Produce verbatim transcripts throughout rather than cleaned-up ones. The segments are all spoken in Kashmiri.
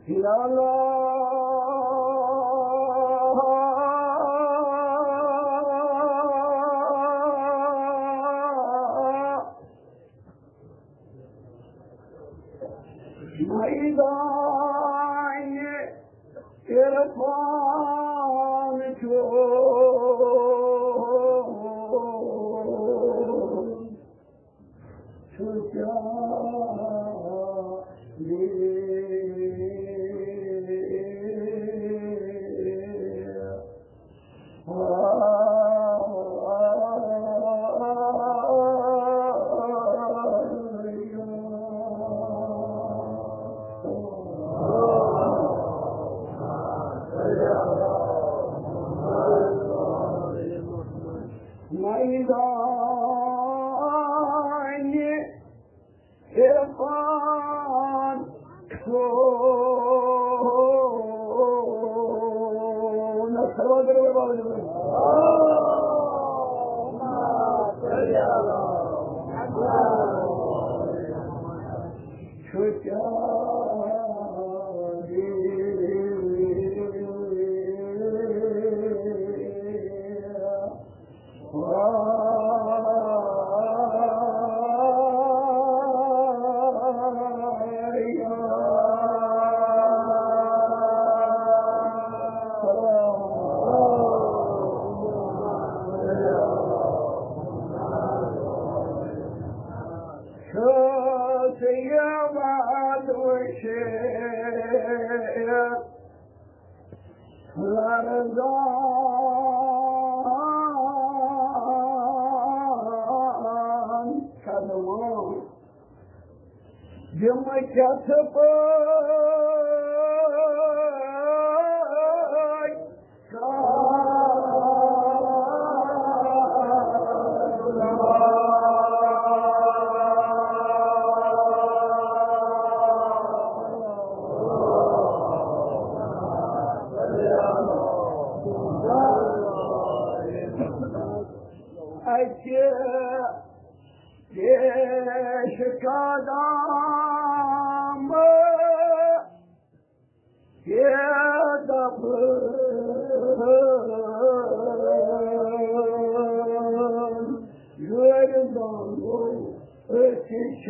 يا الله. ميدان عرفان چون شجاع. ميدان عرفان چون. صلوات برو بابا جی. شجاع. لرزان قدمو دِمہٕ کتھٕ پٲٹھۍ اَتہِ پیش قدم یہِ دَپہٕ گٲرۍ زانو أسۍ چھِ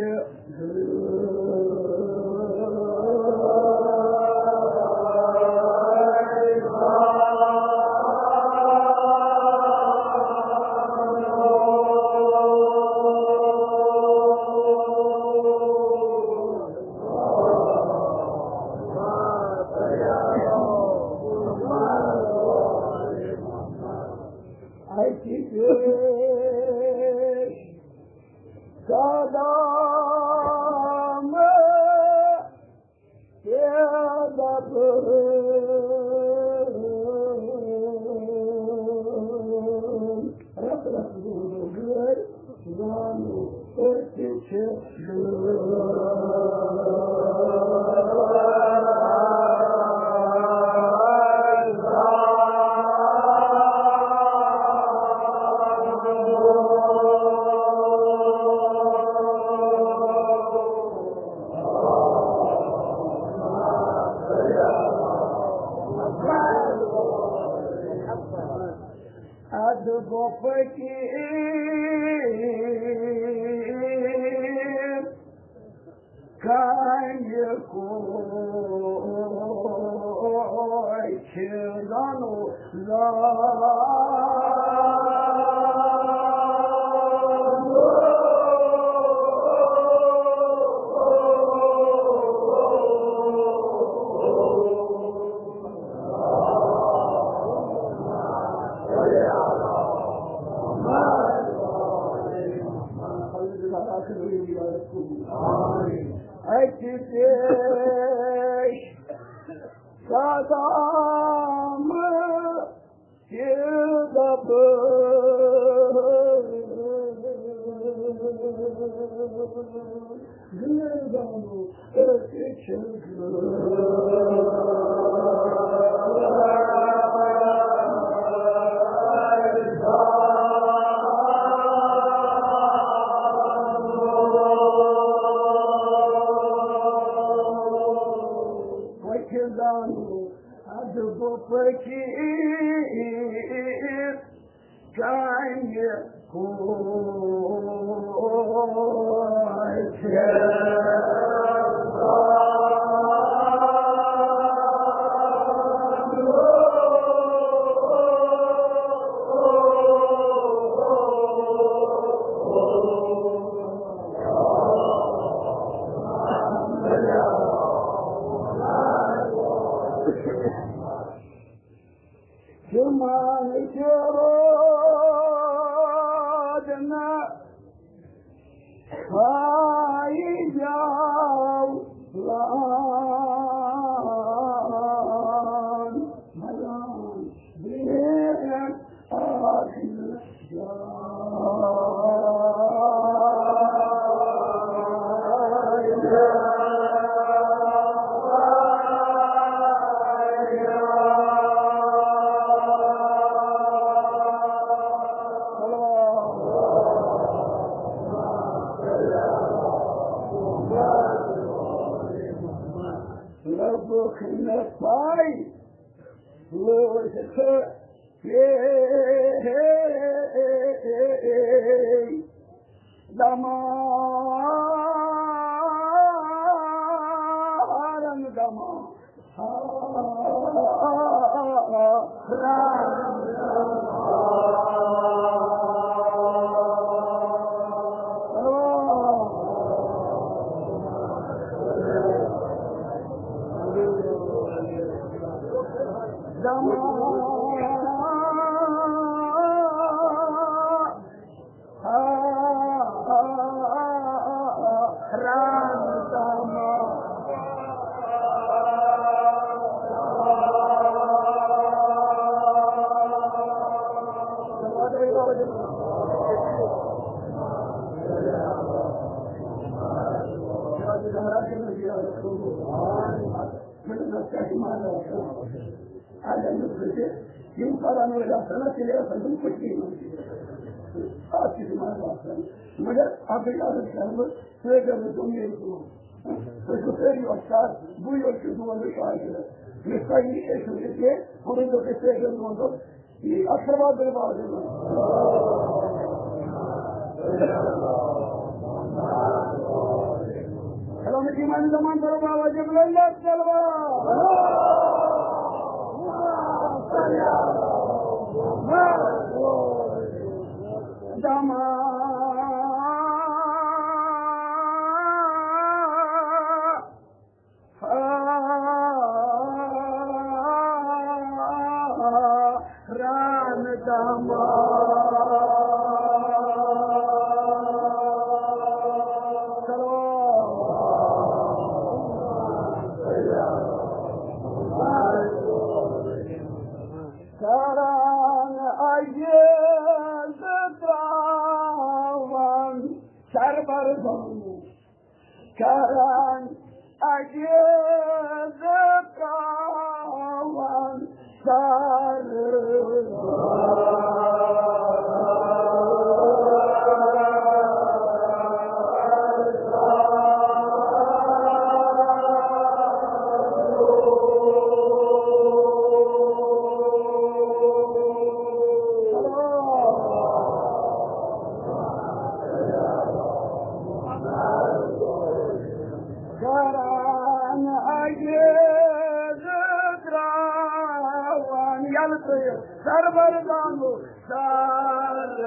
اَتہِ پیش قدم یہِ دَپہٕ رَتھ رَتھ گٲرۍ زانو أسۍ چھِ اَدٕ گوٚو فقیٖر کامہِ کُن چھِ زانو زانو۔ اَتہِ پیش قدم یہِ دَپہٕ گٲرۍ زانو أسۍ چھِ گٲرۍ۔ اَدٕ بہٕ فقیٖر کامہِ کوٗر۔ تِمن تہِ روٗد نہٕ پاے جاو لان، بلان بیر آسن۔ لبُک نہٕ پاے لوٚگ تہٕ پیٚیہِ دمارن دمان۔ اگر نہٕ سُہ تہِ یِم پَرَن وٲلۍ آسَن نہ، تیٚلہِ آسَن تِم خوشی منٛز۔ اَتھ چھِ تِم آسان۔ مگر اَکٕے عرض کَرٕ بہٕ، تُہۍ کٔرِو تِم ییٚلہِ کٲم۔ تُہۍ چھِو سٲری وۄستاد، بٕے یوت چھُس نہٕ وۄنۍ شاکر۔ مےٚ چھُ تۄہہِ نِش ہیٚچھُن تہِ کینٛہہ، وۄنۍ ؤنۍتو تُہۍ سٲری وۄنۍ گوٚو۔ اے اکثر بات دل باز۔ سلام کی مان زمان پر بابا جب لنگا چلوا۔ زمان ران دما۔ کران اجے تراوان سربر بانو۔ کران اجے تراوان سر۔ کران اجے تراوان یل تُہۍ سرور دانو سر۔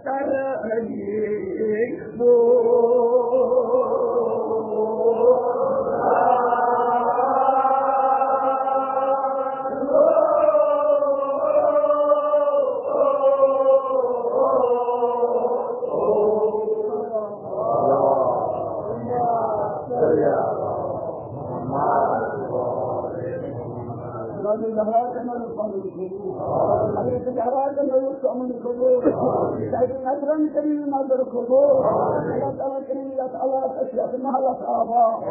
کر علی نظر قبول۔ اللہ تعالیٰ کٔرِن یَتھ علاقَس، یَتھ محلَس آباد۔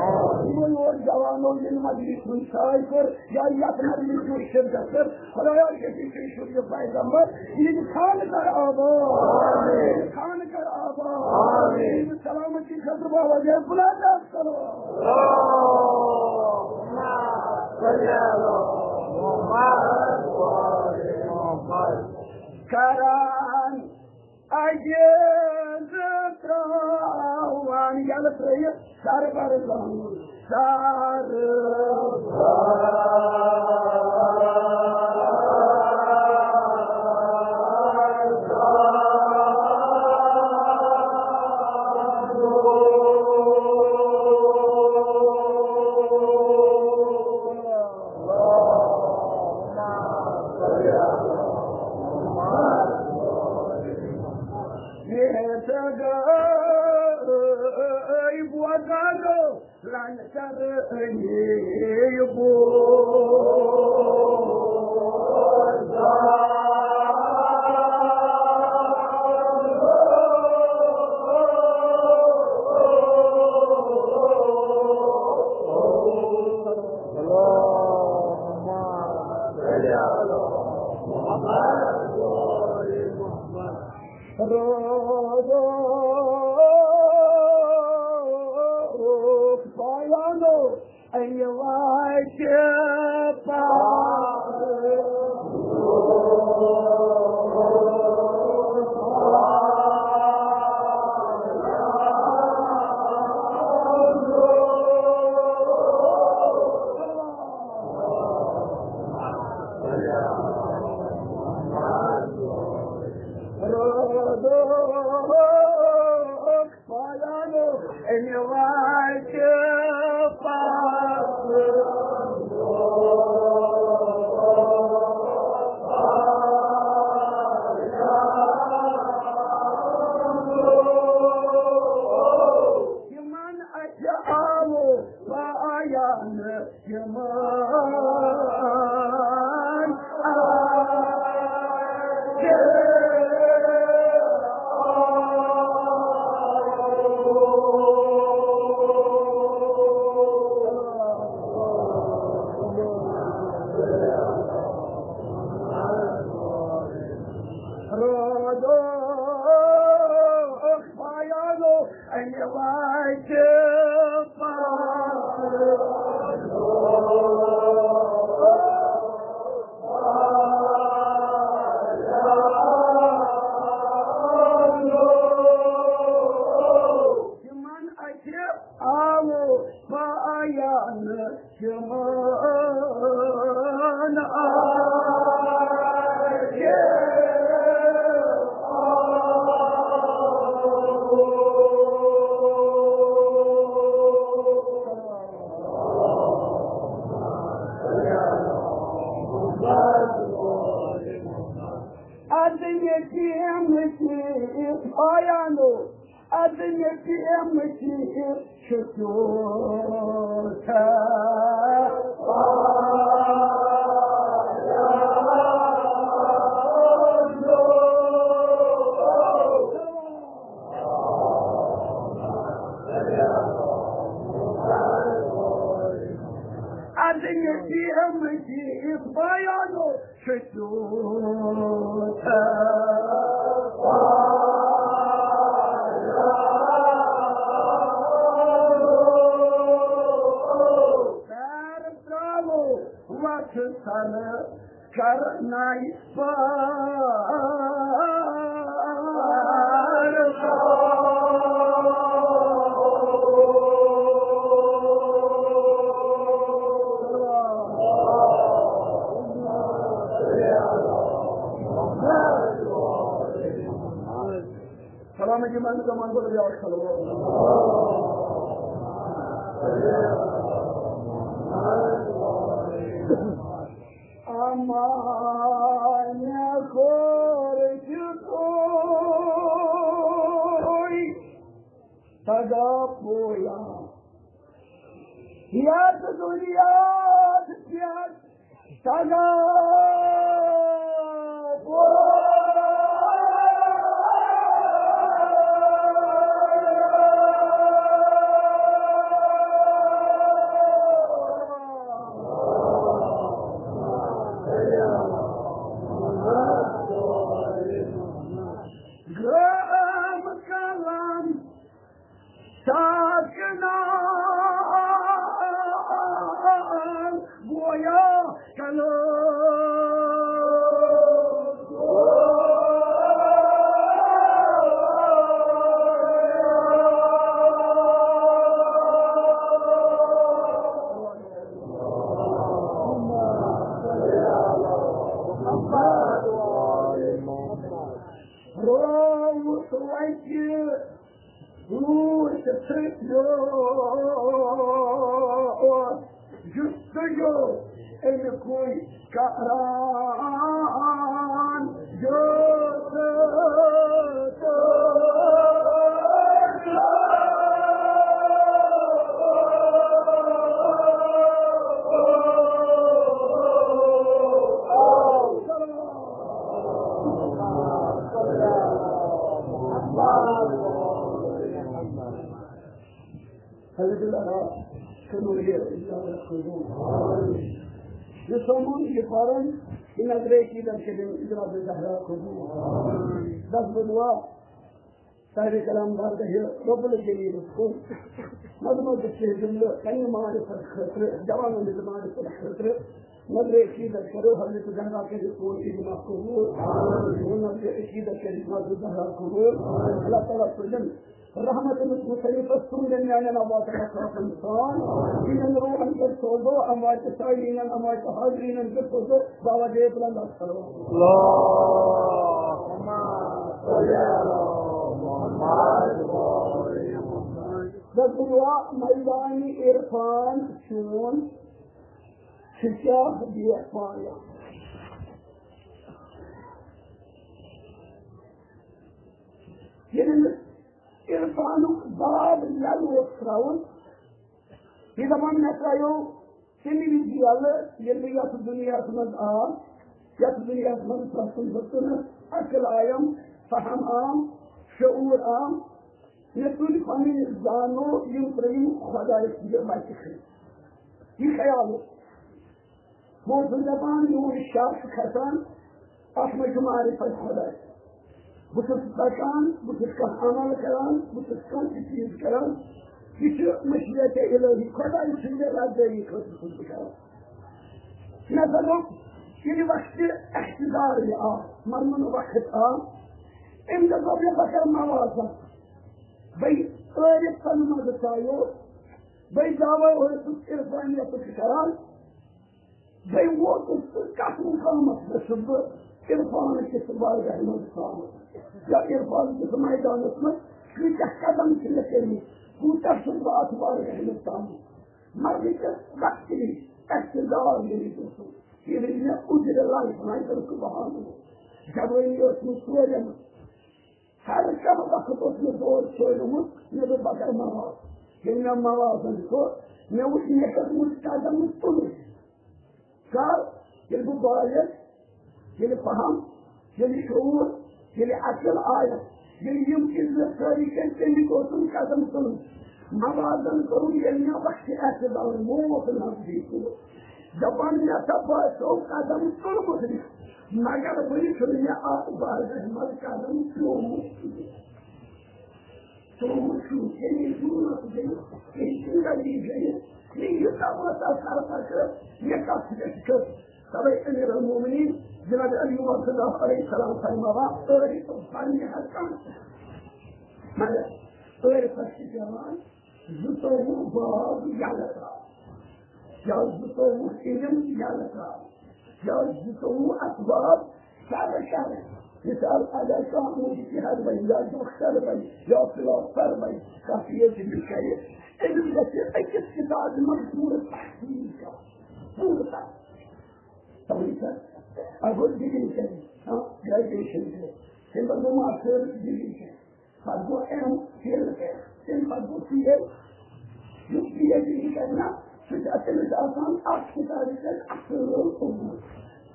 یِمو یور جوانو ییٚمہِ مجلس ہُنٛد سایہِ کوٚر، یا یَتھ مجلس منٛز شرکت کٔر، خدایا، ییٚتہِ چھُ شُر یہِ پیغمبر، یِہِنٛدِ خانہٕ کر آباد۔ خانہٕ کر آباد۔ یِہِنٛدِ سلامتی خٲطرٕ بابا جان بُلنٛد کرو۔ کران اَجہِ زٕ ترٛاوان یَلہٕ ترٛٲیِتھ سَر بَر زانُن۔ سَر بَر۔ روزُک پایانو اَمہِ وَتہِ پَتھ۔ روزُک پایانو اَمہِ وَتہِ پَتھ۔ یِمَن اَتھِ آو پایان یِمَن اَتھِ۔ روزُک پایانو اَمہِ وَتہِ پَتھ۔ یِمَن اَتھِ آو پایان از یتیم کی پایانو، از یتیم کی چھُ تیوٗت۔ از یتیم کی پایانو چھُ تیوٗت۔ پیر ترٛاوو وَتھ سَرٕ کرنَے پار۔ یِمن زمان بدل یاد کرو۔ امان خور چکوئی تگا پویا یاد دنیا یاد سگا گام کلام ساکنا گویا کلو۔ روت وتہِ روٗد تہٕ پیوس جستجو اَمہِ کُے کران۔ جو حضرت العراق کنوریہ اجازت قبول۔ یہ سومن یہ فارم یہ نظر عقیدت کے دن اجازت زہرا قبول۔ دس بدوا صاحب کلام بارگاہ رب الجلیل کو مدمت کے دل کنی معرفت خطر جوان دل معرفت خطر نظر عقیدت کرو حضرت زہرا کے دل کو اجازت قبول۔ نظر عقیدت کے دل زہرا قبول۔ اللہ تعالیٰ سجن رحمت مصنف سن دنیانا واتنا خاص انسان انن روحن کر سوزو اموات سائلین اموات حاضرین کر سوزو بابا دے بلند کرو۔ اللهم صل على محمد وآل محمد۔ رسول میدان عرفان چون چھ کیا دیا پایا۔ ییٚلہِ نہٕ عرفانُک باب یَلہٕ اوس ترٛاوُن، یہِ دَپان مےٚ ترٛایو تَمہِ وِزِ یَلہٕ، ییٚلہِ بہٕ یَتھ دُنیاہَس منٛز آس، یَتھ دُنیاہَس منٛز پرٛٮ۪تھ کُنہِ حُسنَس عقل آیم، فہم آم، شعوٗر آم، مےٚ تُلۍ پَنٕنۍ زانو یِم ترٛٲیِم خۄدایَس یہِ بَچہِ کھٔتۍ۔ یہِ خیال اوس۔ بہٕ اوسُس دَپان، میون شاہ چھُ کھسان، اَتھ منٛز چھُ معرفت خۄداے۔ بہٕ چھُس پَکان، بہٕ چھُس کانٛہہ عمل کران، بہٕ چھُس کانٛہہ تہِ چیٖز کران، یہِ چھُ مشیت الہی، خۄداے سٕنٛدِ رضٲیی خٲطرٕ چھُس بہٕ کران۔ مےٚ ہسا دوٚپ، ییٚلہِ وقتِ احتضار یہِ آو، مرنُن وقت آو، أمۍ دوٚپ، مےٚ بہٕ کرٕ موازنہٕ۔ بہٕ عٲرِف پَنُن منٛزٕ ژایو، بہٕ دعوے اوسُس عرفانیتُک کران، بہٕ ووتُس تہٕ کتھ مقامس پٮ۪ٹھ چھُس بہٕ عرفان کِس بارگاہہِ منٛز ژامُت؟ یا عرفان کِس میدانس منٛز کۭتیاہ قدم چھِ مےٚ کٔرمٕتۍ، کوٗتاہ چھُس بہٕ اتھ بارگاہہِ منٛز ژامُت؟ مگر یہِ چھِ وقتٕچ اقتدار ییٚلہِ اوسُم، ییٚلہِ مےٚ اُجرِ لایف نایتن سبحان اللہ، جوٲنی ٲسمٕژ ژورٮ۪ن ہر کانٛہہ وقت اوس مےٚ دور چھٲومُت، مےٚ دوٚپ، بہٕ کرٕ مواد۔ ییٚلہِ مےٚ موادن کوٚر، مےٚ وُچھ مےٚ کھوٚتمُت قدم تُلُن۔ کر؟ ییٚلہِ بہٕ بالغ، ییٚلہِ فہم، ییٚلہِ شعوٗر، ییٚلہِ عقل آیس، ییٚلہِ یِم چیٖز مےٚ سٲری کٔرۍ، تَمہِ وِزِ اوسُم قدم تُلُن۔ موادن کوٚرُم ییٚلہِ مےٚ وقتِ اعتدال ووت نزدیٖک۔ دَپان، مےٚ سا باسیو قدم تُلمُت مےٚ، مگر وُنہِ چھُنہٕ مےٚ اَتھ بارگاہہِ منٛز قدم ترٛوومُت۔ ترٛوومُت چھُنہٕ، یعنی ضروٗرت گٔے، یہِ زندگی گٔے، یہِ یوٗتاہ وٲژاہ سرفر کٔر، مےٚ کَتھ گژھِ کٔر؟ تَوَے أمیٖر المومنیٖن جناب علی مرتضیٰ علیہ السلام فرماوان، عٲرِف بَنہِ ہر کانٛہہ۔ مگر عٲرِفَس چھِ پٮ۪وان زٕتووُہ باب یَلہٕ ترٛاوُن، یا زٕتووُہ علم یَلہٕ ترٛاوُن، یا زٕتووُہ اسباب شرٕ شرٕ۔ مثال، اگر کانٛہہ مُجتہد بنہِ یا ڈاکٹر بنہِ یا فلاسفر بنہِ، کانٛہہ پی ایچ ڈی کرِ، أمِس گژھِ أکِس کِتابہِ منٛز پوٗرٕ تحقیٖق کرٕنۍ، پوٗرٕ تحقیٖق۔ سمجھ چھا؟ اگر ڈگری کرِ، ہاں، گریجویشن کرِ، تَمہِ پتہٕ گوٚو ماسٹر ڈگری کرِ، پتہٕ گوٚو ایم فل کرِ، تَمہِ پتہٕ گوٚو پی ایچ، یُس پی ایچ ڈی کرِ نا، سُہ چھُ تٔمِس آسان اَتھ کِتابہِ پٮ۪ٹھ اَصٕل عبوٗر۔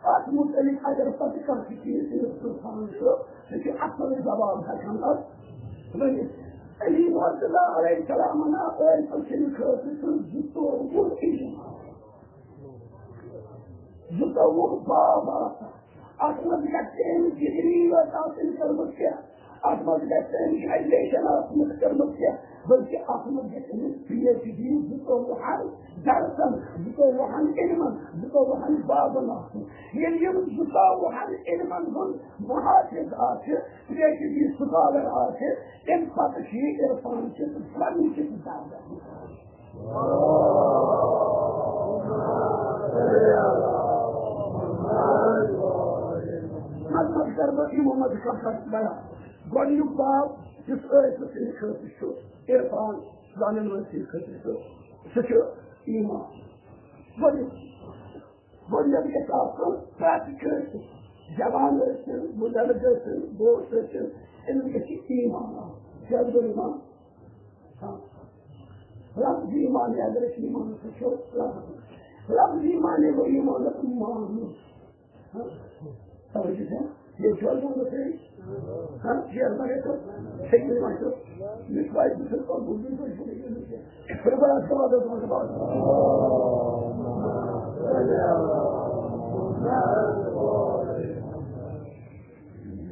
اَتھ مُتعلِق اگر پتہٕ کانٛہہ تہِ چیٖز تٔمِس پرٛژھان چھُ، سُہ چھُ اَصٕل جواب ہٮ۪کان اَتھ ؤنِتھ۔ علی مرتضیٰ علیہ السلامن آو أتھۍ سٕنٛدِ خٲطرٕ سُہ زٕتووُہ علم۔ زٕتووُہ باب آسان۔ اَتھ منٛز گژھِ أمِس ڈگری یوت آسٕنۍ کٔرمٕژ کینٛہہ، اَتھ منٛز گژھِ أمِس گریجویشن آسٕنۍ کٔرمٕژ کینٛہہ، بلکہِ اَتھ منٛز گژھِ أمِس پی ایچ ڈی زٕتووُہن درسن، زٕتووُہن علمن، زٕتووُہن بابن آسُن۔ ییٚلہِ یِم زٕتووُہن علمن ہُنٛد محافظ آسہِ، پی ایچ ڈی سکالر آسہِ، تَمہِ پتہٕ چھُ یہِ عرفان کِس فن کِس درجس منٛز۔ مطلب کر بہٕ یِمو منٛز کانٛہہ کتھ بیان۔ گۄڈٕنیُک باب یُس ٲسۍ سٕنٛدِ خٲطرٕ چھُ، عرفان زانن وٲلۍ سٕنٛدِ خٲطرٕ چھُ، سُہ چھُ ایمان۔ گۄڈٕنیُک، گۄڈٕنیُک گژھِ آسُن پرٛٮ۪تھ کٲنٛسہِ، جوان ٲسِن، بُزرگ ٲسِن، بوٚڑ ٲسِن، أمِس گژھِ ایمان آسُن۔ کیٛاہ گوٚو ایمان؟ ہاں۔ لفظ ایمان، اگر أسۍ ایمانس وٕچھو، لفظ، لفظ ایمان گوٚو ایمانس مانُن۔ ہاں؟ توجہ چھا؟ یہِ چھُ حظ ووٚنمُت تۄہہِ؟ ہاں؟ شیر ما گژھِ؟ صحیح ما چھُ؟ مےٚ چھُ پَے، بہٕ چھُس پَتہٕ بوٗزمُت، تۄہہِ چھُو نہٕ یہِ کینٛہہ۔ پھر بڑا سوال، سوال، سوال۔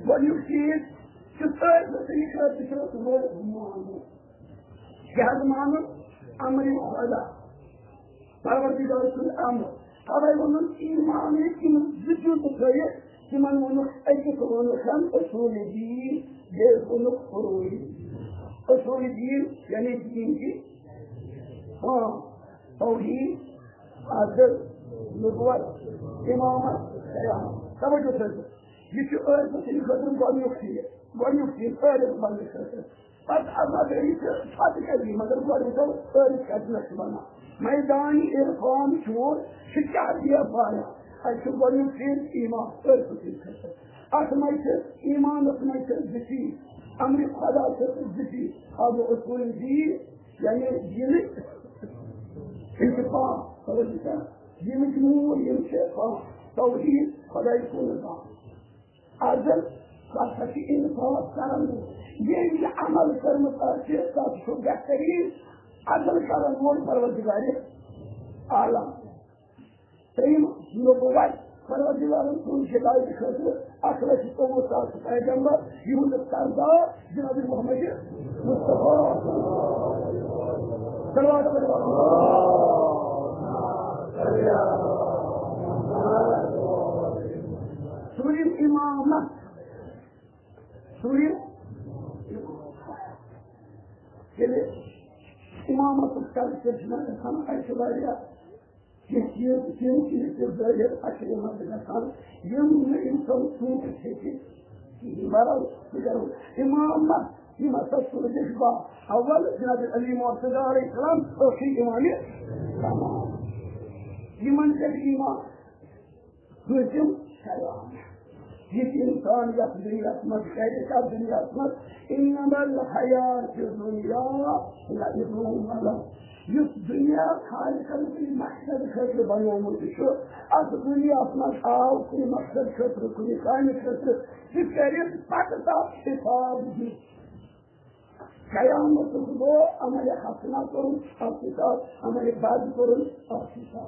گۄڈٕنیُک چیٖز چھُ سٲرسٕے خٲطرٕ چھُ روزٕ مانُن۔ کیٛاہ حظ مانُن؟ امرِ خدا، پروردگار سُنٛد امر۔ توے ووٚنُن ایمان یہِ تِم زٕ جُز تھٲیِتھ، تِمن ووٚنُکھ، أکِس ووٚنُکھ اصوٗلِ دیٖن، بیٚیِس ووٚنُکھ فروٗعی دیٖن۔ اصوٗلِ دیٖن یعنی دیٖن کہِ پانٛژھ، توحیٖد، عدل، نبوت، امامت، قیامت۔ توجہ تھٲیِو، یہِ چھُ عٲرفہٕ سٕنٛدِ خٲطرٕ گۄڈٕنیُک چیٖز، گۄڈٕنیُک چیٖز عٲرف بننہٕ خٲطرٕ۔ پتہٕ اگر یہِ چھُ پتہٕ کَتہِ، مگر گۄڈٕ وٕچھو عٲرف کَتہِ نَس چھُ بَنان۔ میدانِ عرفان چھُ، چھُ کیٛاہ دِیا پایہ؟ اَسہِ چھُ گۄڈٕنیُک چیٖز ایمان، عٲرفہٕ سٕنٛدِ خٲطرٕ۔ اَتھ منٛز چھِ، ایمانَس منٛز چھِ زٕ چیٖز، امرِ خدا چھِ زٕ چیٖز، اَکھ گوٚو اصوٗلِ دیٖن، یعنی دیٖنٕکۍ، یِم چھِ پانٛژھ، توجہ چھا؟ دیٖنٕکۍ نوٗر، یِم چھِ پانٛژھ، توحیٖد، خۄداے سُنٛد نظام۔ عدل، سُہ ہسا چھُ انصاف کرن وول۔ ییٚمۍ یہِ عمل کٔرمٕژ آسہِ، تَس چھُ بہتریٖن عدل کرن وول پروردگارِ عالم۔ ترٛیٚیِم، نبوت، پروردگارن سوٗز ہدایتہٕ خٲطرٕ اکھ لچھ ژوٚوُہ ساس پیغمبر، یِہُنٛد سردار جناب محمد مصطفیٰ۔ صلوات پٔرِو۔ ژوٗرِم، امامت۔ ژوٗرِم، ییٚلہِ امامتُک تذکرٕ چھُ مےٚ گژھان، اَتہِ چھِ واریاہ کینٛہہ چیٖز، تِم چیٖز تہِ ظٲہِر اَتہِ چھِ یِمن تہِ گژھان، یِم نہٕ اِنسان سوٗنٛچِتھ ہیٚکہِ کِہیٖنۍ۔ بہرحال، بہٕ کَرٕ امامت، یِم ہسا سوٗزِکھ با اول جناب علی مرتضیٰ علیہ السلام، ٲخری امام تمام۔ یِمن پٮ۪ٹھ ایمان۔ دوٚیِم سلام۔ یہِ تہِ اِنسان یَتھ دُنیاہَس منٛز کَرِ، تَتھ دُنیاہَس منٛز، "انما الحیات الدنیا لعب و لہو"۔ یُس دُنیا خالقن کُنہِ مقصد خٲطرٕ بنوومُت چھُ، اَتھ دُنیاہَس منٛز آو کُنہِ مقصد خٲطرٕ، کُنہِ کامہِ خٲطرٕ، سُہ کَرِ پَتہٕ تَتھ حساب دِتھ۔ قیامتُک دۄہ عملِ حسنہ کوٚرُن اکھ حساب، عملِ بد کوٚرُن اکھ حساب۔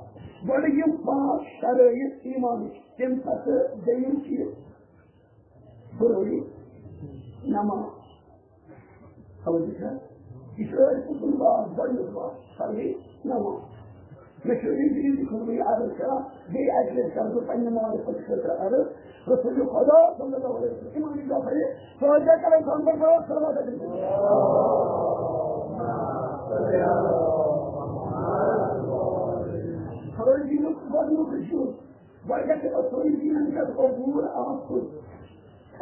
گۄڈٕ یِم پانٛژھ شرٲیط ایمانٕکۍ، تَمہِ پتہٕ دوٚیِم چیٖز، ضروٗری نماز۔ توجہ چھا؟ یہِ چھُ أسۍ سُنٛد باب، گۄڈٕنیُک باب، فرضی نماز۔ مےٚ چھُ یہِ، یہِ، یہِ کوٚر مےٚ عرض کران، بیٚیہِ اَکہِ لَٹہِ کرٕ بہٕ پننہِ معرفت خٲطرٕ عرض۔ رسول خدا صلی اللہ علیہ وسلم، امام جعفر صادق علیہ السلام پر صلوات علیہ۔ فرض دیٖنُک گۄڈٕنیُک رُجوع، گۄڈٕ گژھِ اصوٗل دیٖنَن پٮ۪ٹھ عبوٗر آسُن۔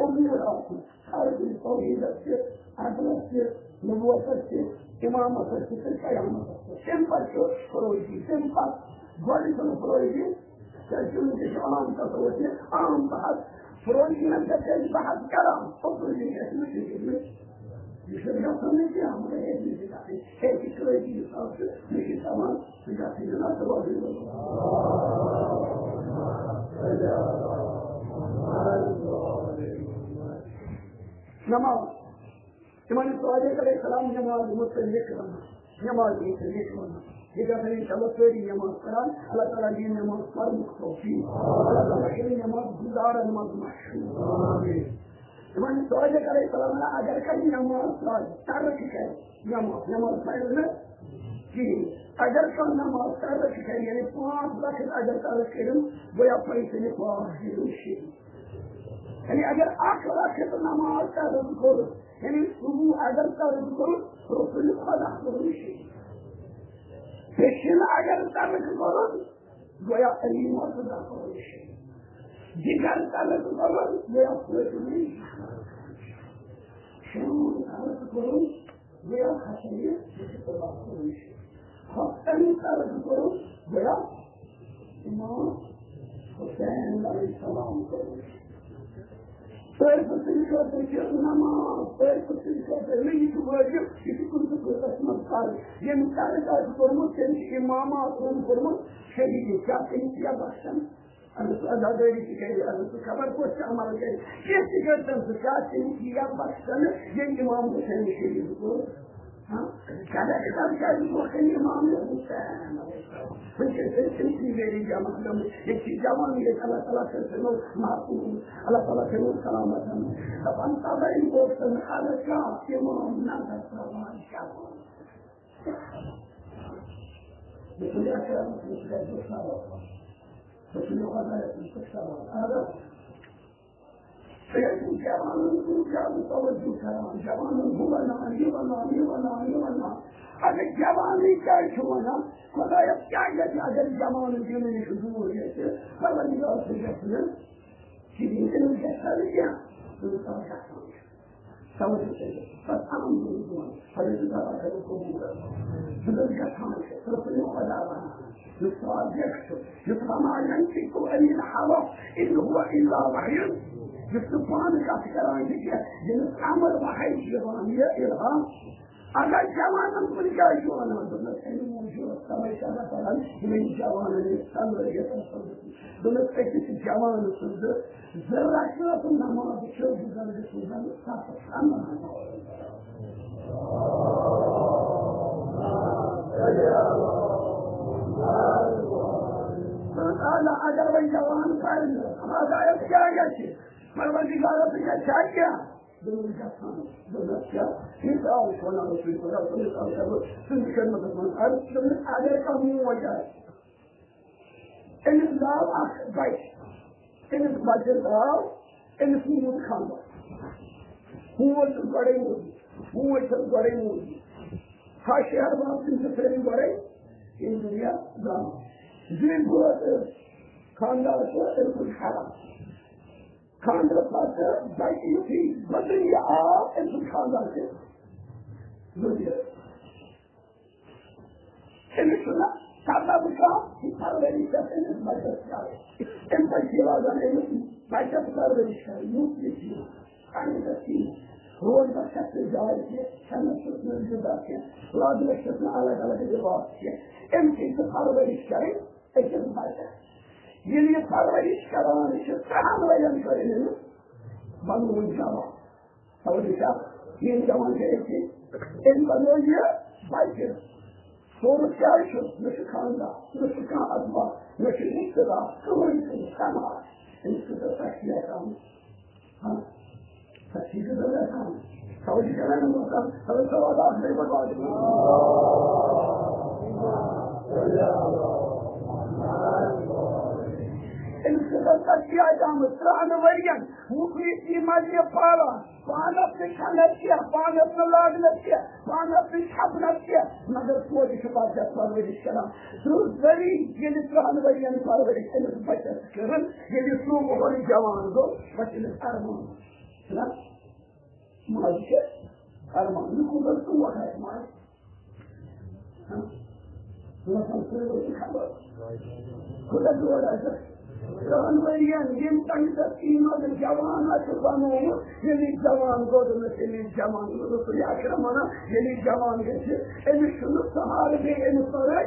امور آسن، ہر کُنہِ توحیدس تہِ، عدلس تہِ، نبوتس تہِ، امامتس تہِ تہٕ قیامتس تہِ۔ تمہِ پتہٕ چھُ فروشی، تمہِ پتہٕ گۄڈٕ چھُنہٕ فروشی، کیازِ کہِ وٕنکیٚس چھُ عام تصور تہِ، عام بحث۔ فروشی نہ چھِ أسۍ بحث کران، اصوٗلی چھِ اَسہِ مٔشِتھ گٔمٕتۍ۔ یہِ چھُنہٕ گژھان نہٕ کینٛہہ، مگر ہیٚکہِ نہٕ تہِ گژھٕنۍ۔ ہے، یہِ چھُ فروشی حساب تہٕ مےٚ چھِ سامان۔ نماز۔ امام صادق علیہ السلام نماز متعلق ونان، نماز متعلق ونان۔ ییٚتہِ آسان انشاءاللہ سٲری نماز پران، اللہ تعالیٰ دِیِن نماز پرنُک توفیق۔ اللہ تعالیٰ کٔرِن نماز گُزارن منٛز مشغوٗل۔ امام صادق علیہ السلام ونان، اگر کانٛہہ نماز ترٛاوِ، ترک کرِ، نماز، نماز پرِ نہٕ کِہیٖنۍ۔ اگر کانٛہہ نماز ترک کرِ، یعنی پانٛژھ وقت اگر ترک کٔرِن، گویا پرِ تٔمِس پانٛژھ ذِکرِ شریٖف۔ یعنی اگر اکھ وقت نماز ترک کوٚر، یعنی صبح اگر ترک کوٚر، رسول خدا کوٚر شریٖف۔ پیشن اگر ترک کوٚر، گویا علی مرتضی کوٚر شریٖف۔ جگر ترک کوٚر، گویا فاطمہ شام ترک کوٚر، گویا حسن، حسن ترک کوٚر، گویا امام حسین علیہ السلام کوٚر۔ پٔرۍ پٔژھِن خٲطرٕ چھِ نماز، پٔرۍ پٔژھِن خٲطرٕ نہٕ، یہِ چھُ وٲجِب، یہِ چھُ کُنہِ تہِ صوٗرتس منٛز فرض۔ ییٚمۍ ترک آسہِ کوٚرمُت، تٔمِس چھُ امام آسان کوٚرمُت شہیٖد۔ کیٛاہ تٔمِس چھِ یا بخشان؟ اگر سُہ عزادٲری تہِ کرِ، اگر سُہ خبر کۄس تہِ عمل کرِ، کینٛہہ تہِ کرِ تٔمۍ سۭتۍ، کیٛاہ تٔمِس یی یا بخشنہٕ، ییٚمۍ امام حسین شہیٖد کوٚر؟ ہاں؟ کلیکٹر کیٛازِ ووت نہٕ امام حسین؟ وٕنکیٚس چھِ تٔمۍ سٕنٛدۍ ذٔریعہٕ جمع گٔمٕتۍ۔ ییٚتہِ چھِ جوان، ییٚتہِ اللہ تعالیٰ کٔرۍ تِمو محفوٗظ، اللہ تعالیٰ کٔرۍ سلامت۔ دَپان، تَوَے ووت نہٕ ہر کانٛہہ امام نظر ترٛاوان جوان۔ بہٕ چھُس یَژھان، بہٕ چھُس یَژھان، بہٕ چھُس یَژھان، بہٕ چھُس یَژھان۔ اگر ژٕ ٲسۍ جوانن کُن زیادٕ توجہ کران، جوانن ہُہ وَنان، یہِ وَنان، یہِ وَنان، یہِ وَنان۔ اگر جوانٕے کیٛازِ چھُ وَنان؟ خۄدایا، کیٛاہ گژھِ اگر جوانہٕ دیٖنہٕ نِش دوٗر گژھِ؟ پروردگار سُنٛد گژھِ نہٕ کِہیٖنۍ، تٔمِس گژھِ نہٕ کینٛہہ۔ تٔمِس کَرُن گژھان چھُ۔ توجہ کٔرِتھ، بس اَہَم دُعا، حضرت دعا کٔرِو قبوٗل۔ بُزرگ گژھان چھِ، رسول خۄدا وَنان، یُس صادق چھُ، یُس وَما ينطق عن الهوى إن هو إلا وحي، یُس نہٕ پانہٕ کَتھ کَران چھُ کینٛہہ، ییٚمِس اَمر وحی چھُ یِوان، یہِ الہام۔ اگر جوانَن کُن کیٛازِ چھُ وَنان؟ دوٚپمَس، اَمہِ موٗجوٗب، تَوَے چھُ اللہ تعالیٰ ہَن یِمَن جوانَن یہِ صبر یَتھ اَصٕل دیُتمُت۔ دوٚپمَس، أکِس جوانہٕ سٕنٛز زٕ رکعت نماز چھِ بُزرگہٕ سٕنٛزَن ستَن نمازَن۔ اگر وۄنۍ جوان پَرِ نہٕ، خۄدایَس کیٛاہ گژھِ؟ پروردگارَس گژھِ کیٛاہ؟ دوٚپُن، گژھان۔ دوٚپُن، کیٛاہ؟ مثال چھُ وَنان رسول خدا، مثال کرو، سٕنٛدِ خدمتَس منٛز عرض۔ دوٚپُن، اگر کانٛہہ موج آسہِ، أمِس زاو اکھ بچہِ۔ أمِس بچس زاو، أمِس موٗد خانٛدر۔ موج چھس گۄڈے موٗدمُت، موج چھس گۄڈے موٗدمُت۔ ہا شہر باز تِم چھِ سٲری گۄڈے ییٚمہِ دُنیا زاو۔ زِنۍ بٲژ ٲس، خانٛدار چھُ أمۍ سُنٛد خراب۔ خانٛدرٕ پتہٕ بچہِ یُتھُے بدٕنۍ آو، أمۍ سُنٛد خانٛدار چھُ دُنیا۔ أمِس چھُنہٕ سبب کانٛہہ، یہِ پرؤرِش چھےٚ أمِس بچس کرٕنۍ۔ أمۍ پتہٕ چھِ یِوان زن أمِس بچس پرؤرِش کرٕنۍ، یُتھ یہِ چھُ یِوان۔ اَمہِ پتہٕ چھِ یِم روزدر چھَس نہٕ جاے کینٛہہ، کھٮ۪نس چھُس نہٕ غذا کینٛہہ، لاگنس چھُس نہٕ الگ الگ لباس کینٛہہ۔ أمۍ چھِ یہِ پرؤرِش کرٕنۍ أکِس بچس۔ ییٚلہِ یہِ پرؤرِش کران چھِ، ترٛہن ؤرین کٔر أمۍ بنووُن جوان۔ توجہ چھا؟ یِم جوان چھِ أسۍ، أمۍ بنوو یہِ بچہِ۔ سورُس کیٛازِ چھُ؟ نہ چھُ خانٛدار، نہ چھُ کانٛہہ اخبار، نہ چھُ رشتہٕ دار، کٕہٕنۍ چھُنہٕ سماج۔ أمِس خٲطرٕ تشکیل تھاوُن۔ ہاں؟ تشکیل خٲطرٕ گژھان۔ توجہ چھا؟ نہ گژھان۔ خبر سوال اکھ بیٚیہِ پتہٕ واتہِ۔ أمِس خٲطرٕ تشکیل آمٕژ ترٛہن ؤرین، مُخلصی منٛز یہِ پالان۔ پانس نہٕ کھٮ۪نس کینٛہہ، پانس نہٕ لاگنس کینٛہہ، پانس نہٕ چھپنس کینٛہہ، مگر توتہِ چھُ پتہٕ پرورش کران۔ درست ذٔریعہٕ ییٚلہِ ترٛہن ؤرین پرورش أمِس بچس کٔرٕن، ییٚلہِ سُہ وُہُر جوان گوٚو، پتہٕ أمِس ارمان۔ چھُنہ؟ ماجہِ چھِ ارمان، یہِ کوٗتاہ ٹوٹھ آسہِ ماجہِ۔ ہاں؟ لَسَن سۭتۍ چھِ خبر۔ کوٗتاہ ٹوٹھ آسہِ۔ دَہَن ؤرِیَن یِم تَمہِ دۄہ قۭمَت جوان آسہِ بَنومُت، ییٚلہِ جوان گوٚو، دوٚپمَس، ییٚلہِ جوان گوٚو، رسول اکرم وَنان، ییٚلہِ جوان گژھِ، أمِس چھُنہٕ سہارٕ بیٚیہِ أمِس پَرٲے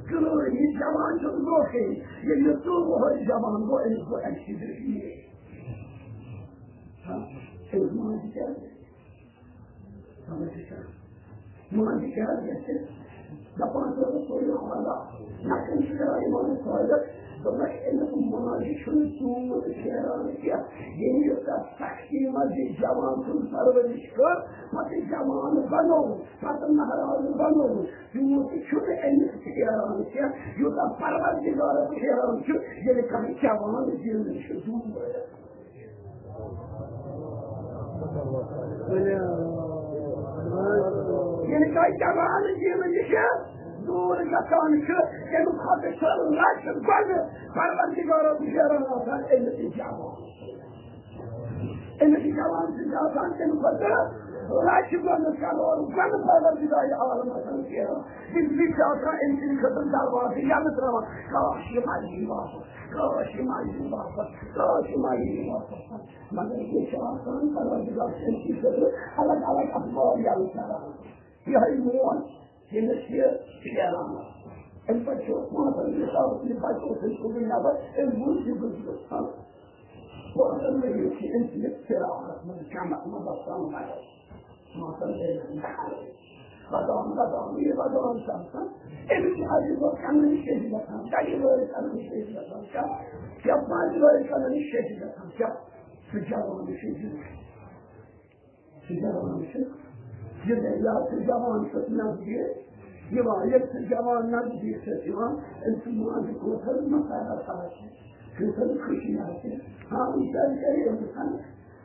کٕہٕنۍ۔ یہِ جوان چھُنہٕ برونٛٹھٕے۔ ییٚلہِ یہِ ژوٚوُہ وُہُر جوان گوٚو، أمِس گوٚو اَمہِ سۭتۍ رٔحیٖم۔ ہاں، أمِس ماجہِ کیٛاہ گژھِ؟ سمجھ چھا؟ ماجہِ کیٛاہ گژھِ؟ دَپان چھُ رسول خدا، نہ کٔمِس چھُ کران ایمان فٲیدٕ؟ دوٚپمَس، أمِس ماجہِ چھُنہٕ تیوٗت شیران کینٛہہ۔ ییٚمہِ یوٗتاہ سختی منٛز یہِ جوان سُنٛد پرورِش کٔر، پَتہٕ جوان بَنوو، پَتہٕ مہراز بَنوو، تیوٗت چھُنہٕ أمِس شیران کینٛہہ، یوٗتاہ پروردگارَس شیران چھُ، ییٚلہِ کانٛہہ جوان زِندٕ چھُ دوٗر۔ ییٚلہِ کانٛہہ جوان ییٚلہِ یہِ چھِ دوٗر گژھان چھُ، تَمہِ کھۄتہٕ چھُ لَچھ گۄڈٕ پروردگارَس شیران آسان أمِس یہِ جوان۔ أمِس یہِ جوان چھُ آسان تَمہِ کھۄتہٕ لَچھ گۄڈٕ، کَرور گۄڈٕ پروردگارِ عالم آسان شیران۔ زندگی چھِ آسان أمۍ سٕنٛدِ خٲطرٕ دروازٕ یَلہٕ ترٛاوان، کاش یہِ ما یی واپس، کاش یہِ ما یی واپس، کاش یہِ ما یی واپس۔ مگر یہِ چھِ آسان پروردگار سٕنٛدِ خٲطرٕ الگ الگ اسباب یَلہٕ ترٛاوان۔ یِہوٚے موج، ییٚمِس یہِ پھیران۔ اَمہِ پَتہٕ چھُ پانٛژَن مِثال، یہِ بَچہٕ اوس أمۍ کوٚڑمُت نٮ۪بر، أمۍ وُچھ یہِ گُزریُس۔ پانٛژَن ؤرِیَن چھِ أمۍ سٕنٛدِس فراقَس منٛز، جمعَس منٛز آسان مگر۔ ماسَن گٔے نہٕ بدان، بدان، یہِ بدان چھُ آسان۔ أمِس چھِ اَجہِ دۄہ کَنَن شیٚہہِ گژھان، دَجہِ وٲرۍ کَنَن شیٚہہِ گژھان۔ کیٛاہ؟ کیٛاہ پانٛژِ وٲرۍ کَنَن شیٚہہِ گژھان؟ کیٛاہ؟ سُہ جوان چھُ زِندٕ۔ سُہ جوان چھُ زِندٕ۔ یا سُہ جوان چھُ نزدیٖک یِوان۔ ییٚلہِ سُہ جوان نزدیٖک چھُ یِوان، أمۍ سُنٛد ماجہِ کوٗتاہ مسرت آسہِ، کۭژاہ خوشی آسہِ۔ ہاں، یہِ کیٛازِ کَرِ أمِس سَنگ؟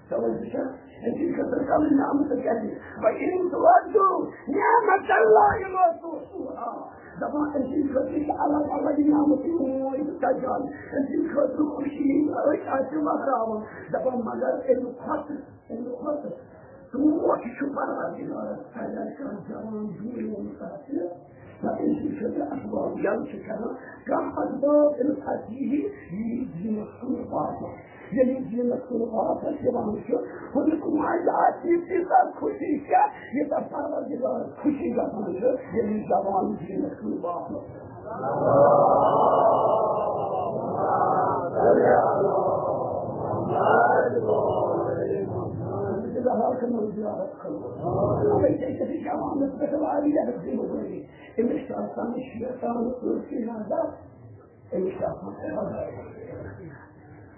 توجہ چھا؟ أمۍ سٕنٛدِ خٲطرٕ کَم نعمت کَرِ۔ وَإِن تَعُدُّوا نِعْمَتَ اللَّهِ لَا تُحْصُوهَا۔ دَپان، أمۍ سٕنٛدِ خٲطرٕ چھِ الگ الگ نعمت موج تَجان۔ أمۍ سٕنٛدِ خٲطرٕ خوشی أسۍ آسہِ وَہراوان۔ دَپان، مگر اَمہِ کھۄتہٕ، اَمہِ کھۄتہٕ ٹوٹھ چھُ پروردگارَس، اگر کانٛہہ جوان دوٗرِ آسہِ، پتہٕ أمۍ سٕنٛدِ خٲطرٕ اسباب یَلہٕ چھِ کران۔ کانٛہہ اسباب أمِس اَتھِ یِیہِ، یہِ یِیہِ دیٖنَس کُن واپس۔ ییٚلہِ یہِ دیٖنَس کُن واپس یِوان چھُ، ہُمِس ماجہِ آسہِ یہِ تیٖژاہ خوشی چھےٚ، ییٖژاہ پروردگارَس خوشی گژھان چھِ، ییٚلہِ یہِ جوان دیٖنَس کُن واپس۔ اَوَے چھِ أسۍ جوانَس پٮ۪ٹھ واریاہ ذِمہٕ دٲری۔ أمِس چھُ آسان شیطان سۭتۍ نظر، أمِس چھُ آسان خۄداے۔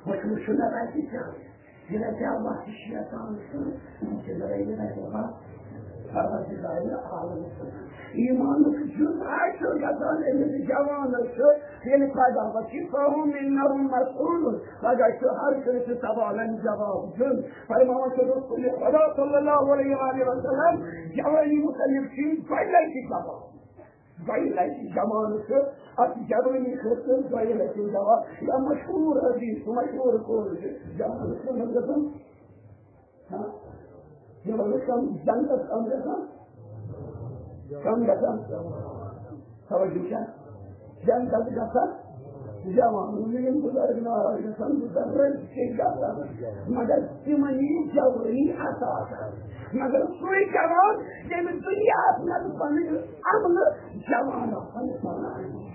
وۄنۍ چھُ وٕچھُن نہ رَٹہِ کیٛاہ، یہِ رَٹہِ اللہ تہٕ شیطان سۭتۍ، یِم چھِ لَڑٲے، یہِ رَٹہِ اللہ پروردگارِ عالم سۭتۍ۔ ایٖمانُک جُز آسہِ گژھان أمِس جوانَس چھُ، ییٚلہِ پیداوار چھِ، فَهُمْ مِنْهُ مَسْئُولُونَ، پَگاہ چھُ ہر کٲنٛسہِ سوالَن جواب دیُن۔ فرماوان چھُ رسول خدا صلی اللہ علیہ وآلہ وسلم، جوانی متعلق چھِ یِم گۄڈٕنِچ جواب۔ دۄیہِ لٹہِ جوان چھُ، اَتھ جوٲنی خٲطرٕ دۄیہِ لٹہِ جوان۔ یا مشہوٗر حدیث، مشہوٗر قول چھُ، جوان چھُ وَنان گژھان، ہاں؟ یہِ وَنان کم، جنتس کم گژھان؟ کم گژھان؟ توجہ چھا؟ جنتس گژھان جوان، یِم بُزرگ ناراض گژھان، بُزرگ چھِ گژھان، مگر تِمن یی جوٲنی عطا کرنہٕ۔ مگر سُے جوان، ییٚمِس دُنیاہَس منٛز پنٕنۍ عملہٕ جوان آسان پانہٕ۔ اللہم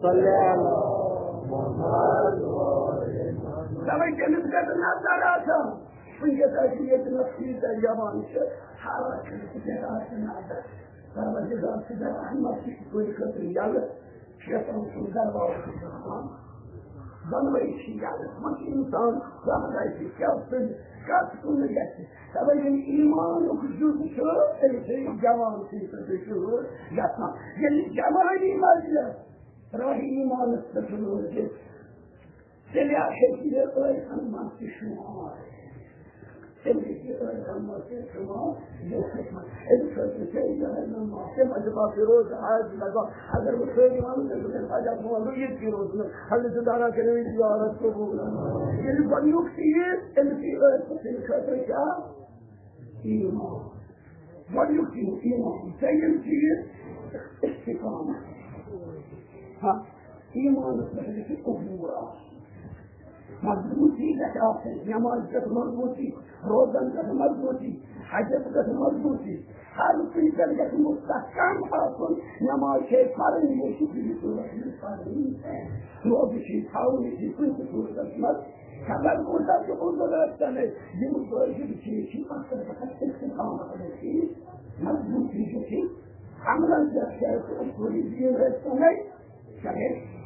صل علی محمد۔ تَوَے تٔمِس گژھِ نظر آسان۔ وٕنکیٚس آسہِ ییٚتہِ نَس ییٖتیٛاہ جوان چھِ، ہر کٲنٛسہِ پٮ۪ٹھ آسہِ نظر۔ پروردگار چھُ رحمت کہِ کُنہِ خٲطرٕ یَلہٕ، شیطان سُنٛد دروازٕ چھُ آسان۔ دۄنوَے چھِ یَلہٕ۔ وۄنۍ چھُ اِنسان زانٛہہ آسہِ کیٛاہ کُنہِ کَتھ کُن گژھِ۔ تَوَے ییٚلہِ ایٖمانُک جُز چھُ، تیٚلہِ چھُ یہِ جوان سٕنٛدِ خٲطرٕ شروٗع گژھان۔ ییٚلہِ جوانی منٛز یہِ راہِ ایٖمانَس پٮ۪ٹھ روزِ، تیٚلہِ ہیٚکہِ یہِ ٲسَن منٛز تہِ شوٗب۔ تٔمِس چھِ أڑۍ وَنان، "شما یہِ حِکمت، أمِس خٲطرٕ چھِ یِہوٚے نماز۔" تٔمۍ حضرت پاک فیروز حاج لگا، اگر بہٕ سٲری وَنہٕ، تیٚلہِ چھُ مےٚ پَتہٕ وَنُن، یہِ تہِ روز نہٕ۔ حضرت دارا کٔرِو یہِ زیارت قبول۔ ییٚلہِ گۄڈٕنیُک چیٖز، تٔمِس یہِ أڑۍ پَتہٕ تٔمِس خٲطرٕ کیٛاہ؟ ایمان۔ گۄڈٕنیُک چیٖز ایمان۔ دوٚیِم چیٖز استقامت۔ ہاں، ایمانس پٮ۪ٹھ گژھِ عبور آسُن۔ مضبوٗطی گژھِ آسٕنۍ، نمازِ پٮ۪ٹھ مضبوٗطی، روزن پٮ۪ٹھ مضبوٗطی، حجس پٮ۪ٹھ مضبوٗطی، ہر کُنہِ پٮ۪ٹھ گژھِ مستحکم آسُن۔ نماز چھے پرٕنۍ، یہِ چھِ بِہِتھ صوٗرت منٛز پرٕنۍ، روزٕ چھے تھاوُن، یہِ چھِ کُنہِ تہِ صوٗرتس منٛز۔ خبر کوٗتاہ تہِ عذر ٲسۍ تَنَے، یِم وٲجِب چیٖز چھِ، اَتھ پٮ۪ٹھ گژھِ استقامت گژھِ، مضبوٗطی گژھِ، عملن پٮ۪ٹھ چھِ اَسہِ اصوٗلی دیٖن ٲسۍ تَنَے، چاہے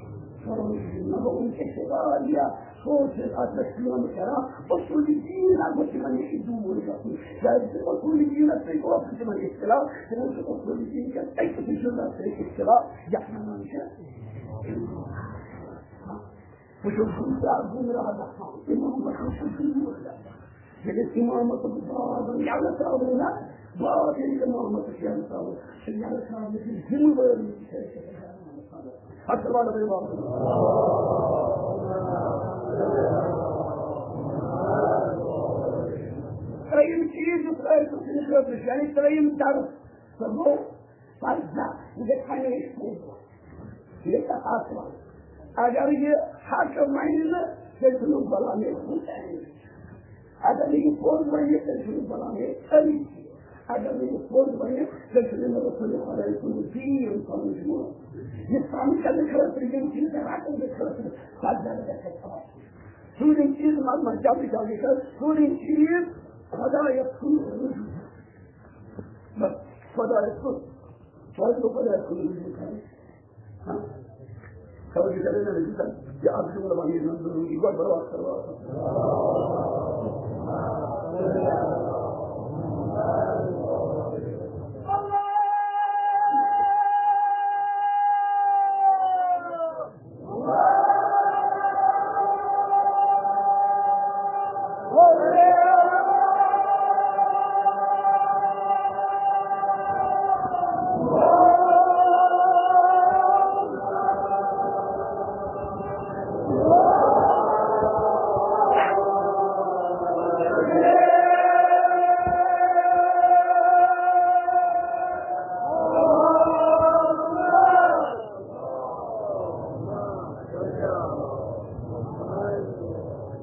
سورُے دیٖن نہ گوٚو وٕنکٮ۪س چھِ واریاہ سورسز اَتھ پٮ۪ٹھ کٲم کران، اصوٗلی دیٖن نہ گوٚو تِمن نِش دوٗر گژھُن، کیٛازِ کہِ اصوٗلی دیٖنس سۭتۍ اوس نہٕ تِمن اختلاف، تِمن چھُ اصوٗلی دیٖن کٮ۪ن أکِس اصوٗلس سۭتۍ اختلاف، یَتھ وَنان چھِ وٕچھِو، گُمراہ، گُمراہ گژھان، اِمامَس نِش چھُ دوٗر گژھان۔ ییٚلہِ أسۍ اِمامَس باب یَلہٕ ترٛاوو نہ، باب ییٚلہِ اِمامَس یَلہٕ ترٛاوو، سُہ یَلہٕ ترٛاونہٕ سٕنٛز ذِمہٕ وٲری چھِ اَسہِ۔ اَسَلامُ علیکُم۔ ترٛیٚیِم چیٖز یُس أسۍ وٕچھنہٕ خٲطرٕ چھُ، یعنی ترٛیٚیِم درس، سُہ گوٚو پردہ، یہِ گژھِ ہمیشہِ تھاوُن۔ یہِ گژھِ آسُن۔ اگر یہِ حق وَنہِ نہٕ، تیٚلہِ چھُنہٕ غلام حسین۔ اگر نہٕ یہِ پوٚز وَنہِ، تیٚلہِ چھُنہٕ غلام علی۔ اگر نہٕ یہِ پوٚز وَنہِ، تیٚلہِ چھُنہٕ مےٚ رسول خۄداے سُنٛد دیٖن سمجھمُت۔ یہِ سمجھنہٕ خٲطرٕ، یِم چیٖز رَٹنہٕ خٲطرٕ سجدٕ گژھِ آسُن۔ ژوٗرِم چیٖز، منٛز منٛز جلدی جلدی کر، ژوٗرِم چیٖز، خۄدایَس کُن رجوع۔ بس، خۄدایَس کُن، توتہِ گوٚو خۄدایَس کُن رجوع کَرُن۔ ہاں؟ خبر چھِ کران نہ، یہِ اَکھ جملہٕ وَنہٕ یہِ نہ ضروٗری، گۄڈٕ بَرو اَکھ، بَرو اَکھ۔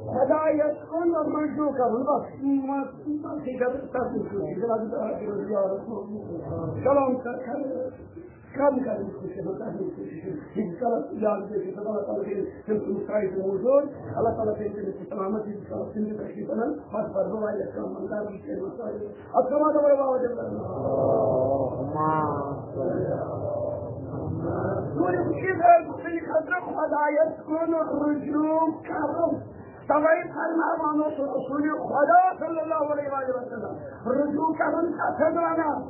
خۄدایَس کُن رجوع کَرُن، بس، بس، یہِ کَرُن، تَتھ منٛز چھُ یہِ کَرُن، کَرُن، کَرُن، کَرُن، کَرُن، کَرُن۔ ییٖتِس کالَس یاد گژھِ، تہٕ اللہ تعالیٰ کٔرِنۍ تٔمۍ سٕنٛز سایہِ تہٕ موٗجوٗد، اللہ تعالیٰ کٔرِنۍ تٔمِس سلامت، ییٖتِس کالَس تِم تہِ تشریٖف اَنَن، بَس، بَس، بہٕ واریاہ کٲم اَنہٕ، تَتھ منٛز چھِ أسۍ وۄنۍ سٲری۔ السلام علیکم ورحمۃ اللہ۔ ژوٗرِم چیٖز ٲسۍ سٕنٛدِ خٲطرٕ خۄدایَس کُن رجوع کَرُن۔ تَوَے فرماوان اوس رسول خۄدا صلی اللہ علیہ وآلہ وسلم، رجوع کَرُن کَتھ حظ وَنان؟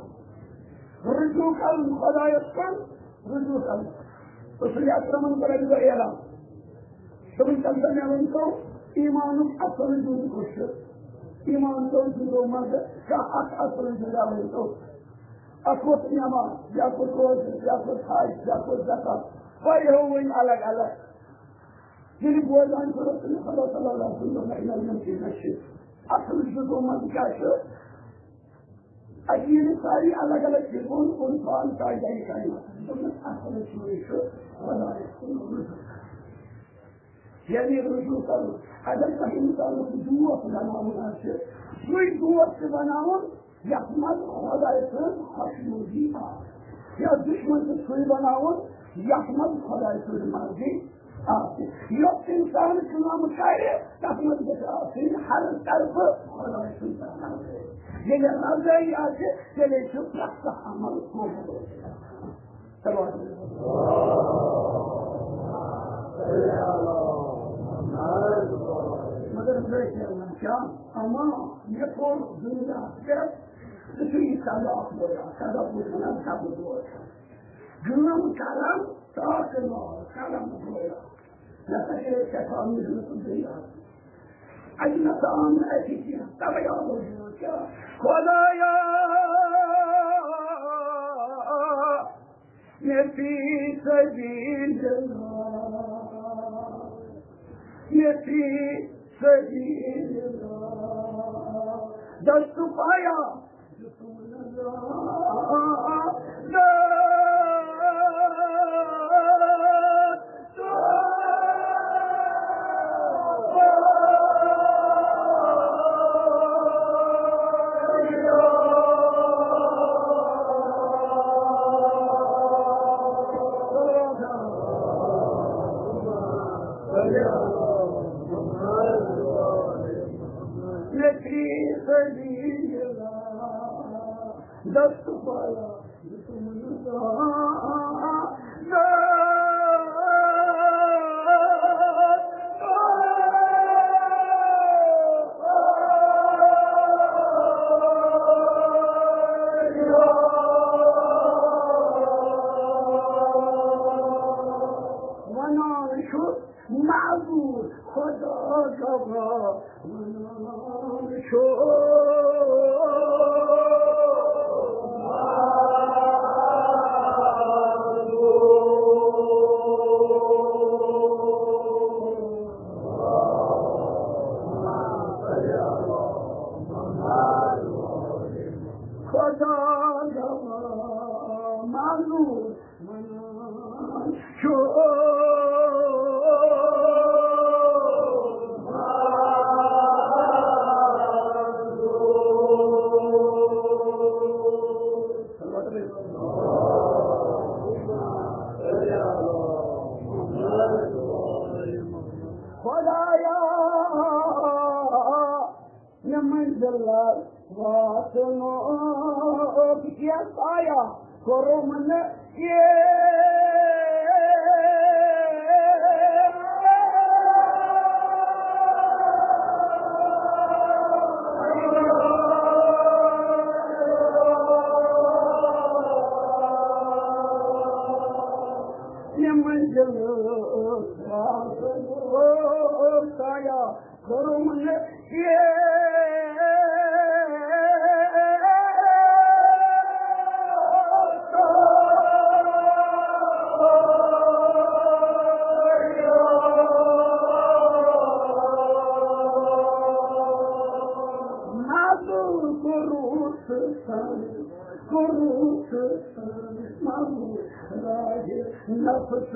رجوع کَرُن خۄدایَس کُن، رجوع کَرُن۔ رسول اکرمن کوٚر اَمہِ دۄہ اعلان۔ دوٚپُن، "تَمہِ دۄہ مےٚ ؤنۍ تو، ایٖمانُک اَصٕل جُز کُس چھُ؟" ایٖمان دۄن جُزو منٛزٕ کانٛہہ اَکھ اَصٕل جُزا ؤنۍ تو۔ اَکھ اوس نٮ۪ماز، بیٛاکھ اوس روزٕ، بیٛاکھ اوس حج، بیٛاکھ اوس زکات۔ واریاہو ؤنۍ الگ الگ۔ ییٚلہِ بوزان چھُ رسول خدا صلی اللہ علیہ وسلم، دوٚپُن، "نہ، یِمَن یِم چیٖز نہ چھِ۔ اَصٕل جُزو منٛز کیٛاہ چھُ؟" اَتہِ ییٚلہِ ساری الگ الگ فِرقون کوٚر پان تاجدارِ کائنات، دوٚپنَس، اَصٕل چیٖز چھُ خۄدایَس کُن رجوع۔ یعنی رجوع کَرُن۔ اگر تۄہہِ اِنسانَس دوست بَناوُن آسہِ، سُے دوست چھُ بَناوُن یَتھ منٛز خۄداے سٕنٛز خۄشنُدی آسہِ، یا دُشمَن چھُ سُے بَناوُن یَتھ منٛز خۄداے سٕنٛز مرضی آسہِ۔ یۄس اِنسان کٲم کَرِ، تَتھ منٛز گژھِ آسٕنۍ ہر طرفہٕ خۄداے سٕنٛز رضٲیی۔ ییٚلہِ رضٲیی آسہِ، تیٚلے چھُ پرٛٮ۪تھ کانٛہہ عمل قبوٗل۔ چلو۔ مگر مےٚ چھِ وَنان، کیٛاہ اَما مےٚ کوٚر دُنیاہَس پٮ۪ٹھ، ژٕ چھُے یہِ سزا بوزان، سزا بوزان، سزا بوزان۔ کٲم کران، تاکہ نار، قلم گویا۔ نہ سا چھِ أسۍ کیٛاہ تھاوان محنت دُنیا۔ اَتہِ نَسا آو نہٕ اَسہِ کینٛہہ، تَوَے آو نہٕ کینٛہہ۔ خۄدایا، مےٚ فی سبیل اللہ، مےٚ فی سبیل اللہ، دست پایا۔ دست پایا۔ ونان چھُ معذور خدا گواہ، ونان چھُ۔ خدا گواہ، معذور ونان چھُ۔ خدایا، مےٚ منزل واتنُک یژھایا کوٚرُم نہٕ کینٛہہ۔ مےٚ منزل واتنُک یژھایا کوٚرُم نہٕ کینٛہہ۔ معذور کوٚرُس سن، کوٚرُس سن معذور۔ راج نفس۔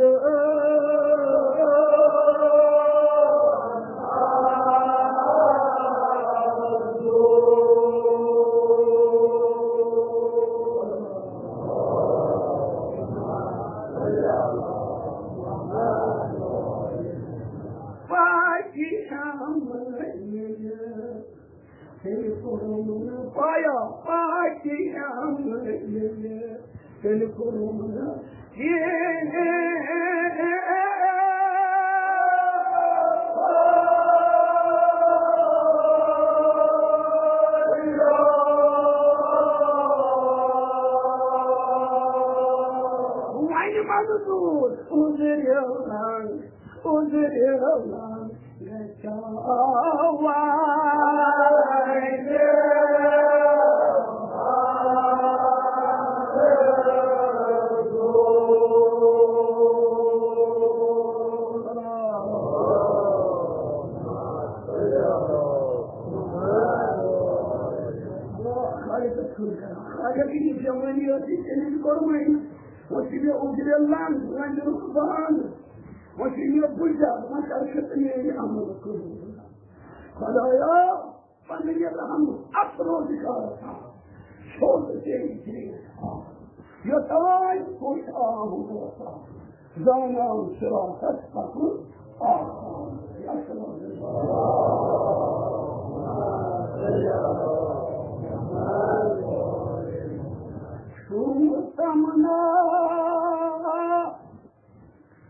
پاکی ہم تیٚلہِ کوٚرُم نہٕ پایا، پاکی ہم ییٚلہِ تیٚلہِ کوٚرُم نہٕ کِہیٖنۍ۔ وۄنۍ منظور عذرِ رنگ، عذرِ رنگ۔ خالق سُنٛد کران۔ اگر یہِ جوٲنی ٲس، یہِ تٔمِس کوٚرمُت۔ وۄنۍ چھُ مےٚ عذرِ لنٛگ، وۄنۍ دِمہٕ بہٕ بہانہٕ۔ وۄنۍ چھُ مےٚ بُجر، وۄنۍ کر ژٕ تہٕ میٲنۍ عمل قبوٗل۔ خدایا، پننہِ رحم اثر و دِکارس سان سوز ژےٚ یہِ چیٖز۔ یوٚتام پوٚت آمُت اوس، زانان صراطس پکُن آسان۔ چھُم تمنا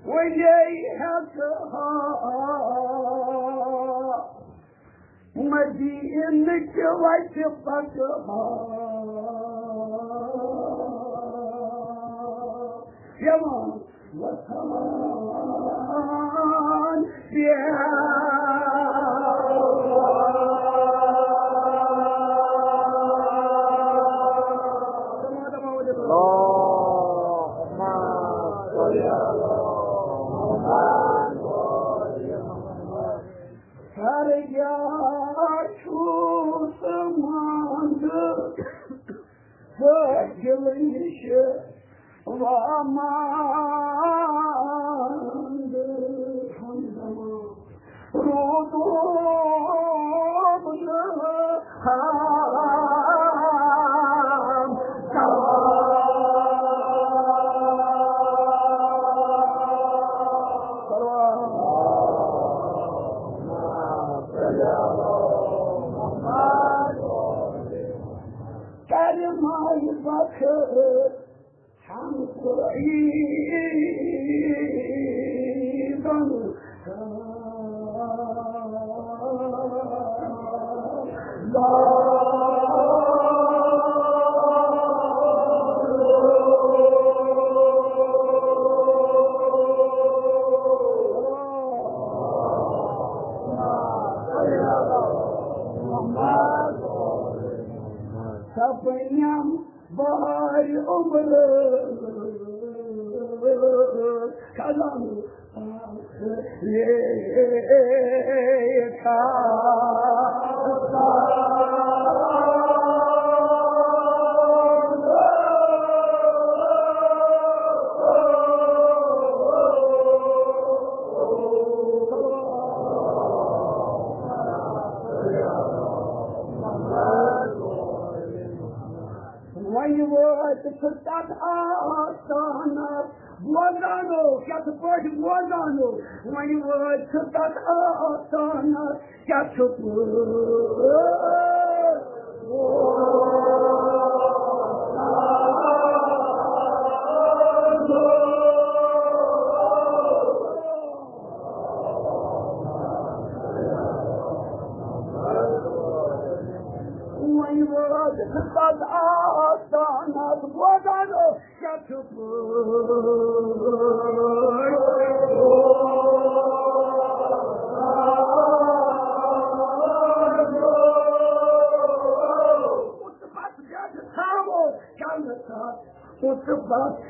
وۄنۍ ہٮ۪کہٕ ہا مدیٖنہٕ چہِ وتہِ پتہٕ ہا پٮ۪وان وۄتھان پٮ۪وان۔ کر یا چھُس منٛد فٲصلہٕ نِش واماند۔ روٗدُم نہٕ حرام۔ کرِ مایہِ بخت ہمسایہِ۔ سپنم بہار عمر قلم لیکھا۔ وۄنۍ وٲتۍ ژٕ تتھ آستانس، بوزان اوس، یتھ پٲٹھۍ بوزان اوس۔ وۄنۍ وٲتۍ ژٕ تتھ آستانس، کیٛاہ چھُکھ؟ وۄنۍ وٲتۍ ژٕ تتھ آستانس، بوزان اوس، کیٛاہ چھُکھ؟ خطبس پٮ۪ٹھ تھاوو کنہٕ تتھ، خطبس پٮ۪ٹھ۔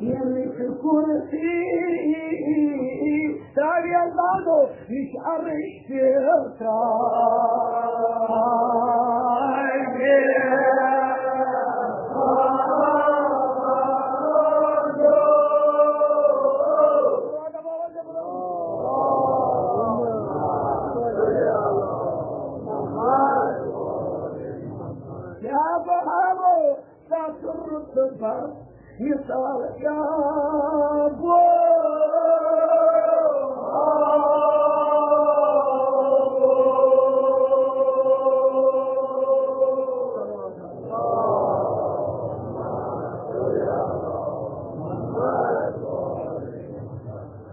ییٚمِچ کرسی ترٛاوِ زالو نِش عرش تہِ ترٛاوِ۔ کیٛاہ بہاوو تتھ رُتبس، مثال کیٛاہ گوٚو؟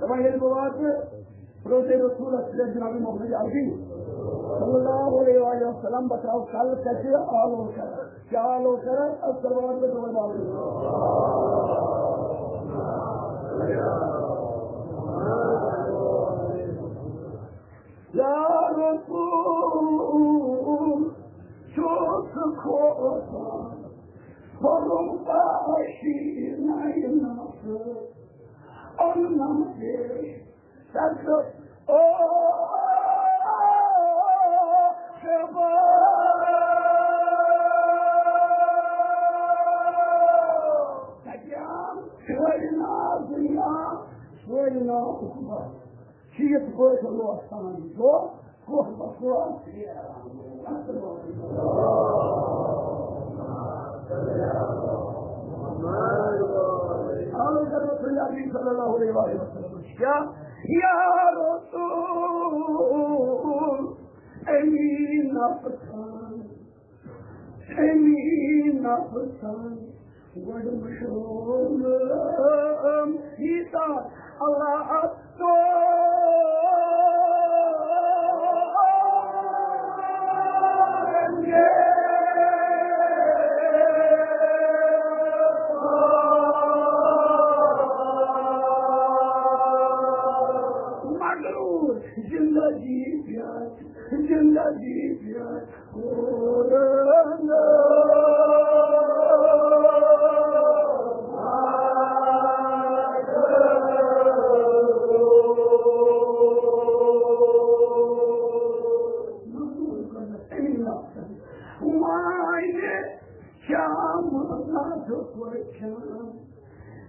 دپان ییٚلہِ بہٕ واتہٕ، روزے رسولس پٮ۪ٹھ جناب محمد عربی صلی اللہ علیہ وآلہ وسلم، بہٕ ترٛاوٕ کلہٕ کتھِ آلو کران۔ کیٛاہ آلو کران؟ الصلوات پٮ۪ٹھ روزٕ آلو۔ یا رسول چھُس کھوژان، پھوٚرُم پاشی نَیہِ نَسہٕ، اوٚننَم پیش سَتہٕ۔ او شباب، کَتہِ آو سٲری ناو دُنیا، سٲری ناو حُکمت۔ چھِ یِتھ پٲٹھۍ روزان دۄہ، دۄہ بہ دۄہ۔ آمین۔ رسول اللہ صلی اللہ علیہ وسلم۔ کیا؟ یا رسول، امی نفسان، امی نفسان، گۄڈٕ مشروم ییٖژاہ اللہ تو۔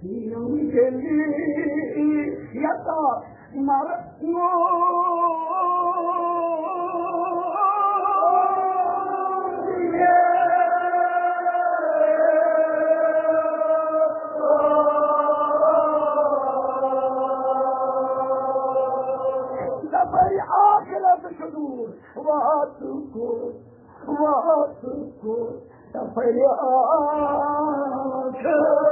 یِم ییٚلہِ یَتھ مرنُک سفر آخرت چھُ دوٗر، واتُن کوٚت، واتُن کوٚت، سفر آخرت چھُ دوٗر۔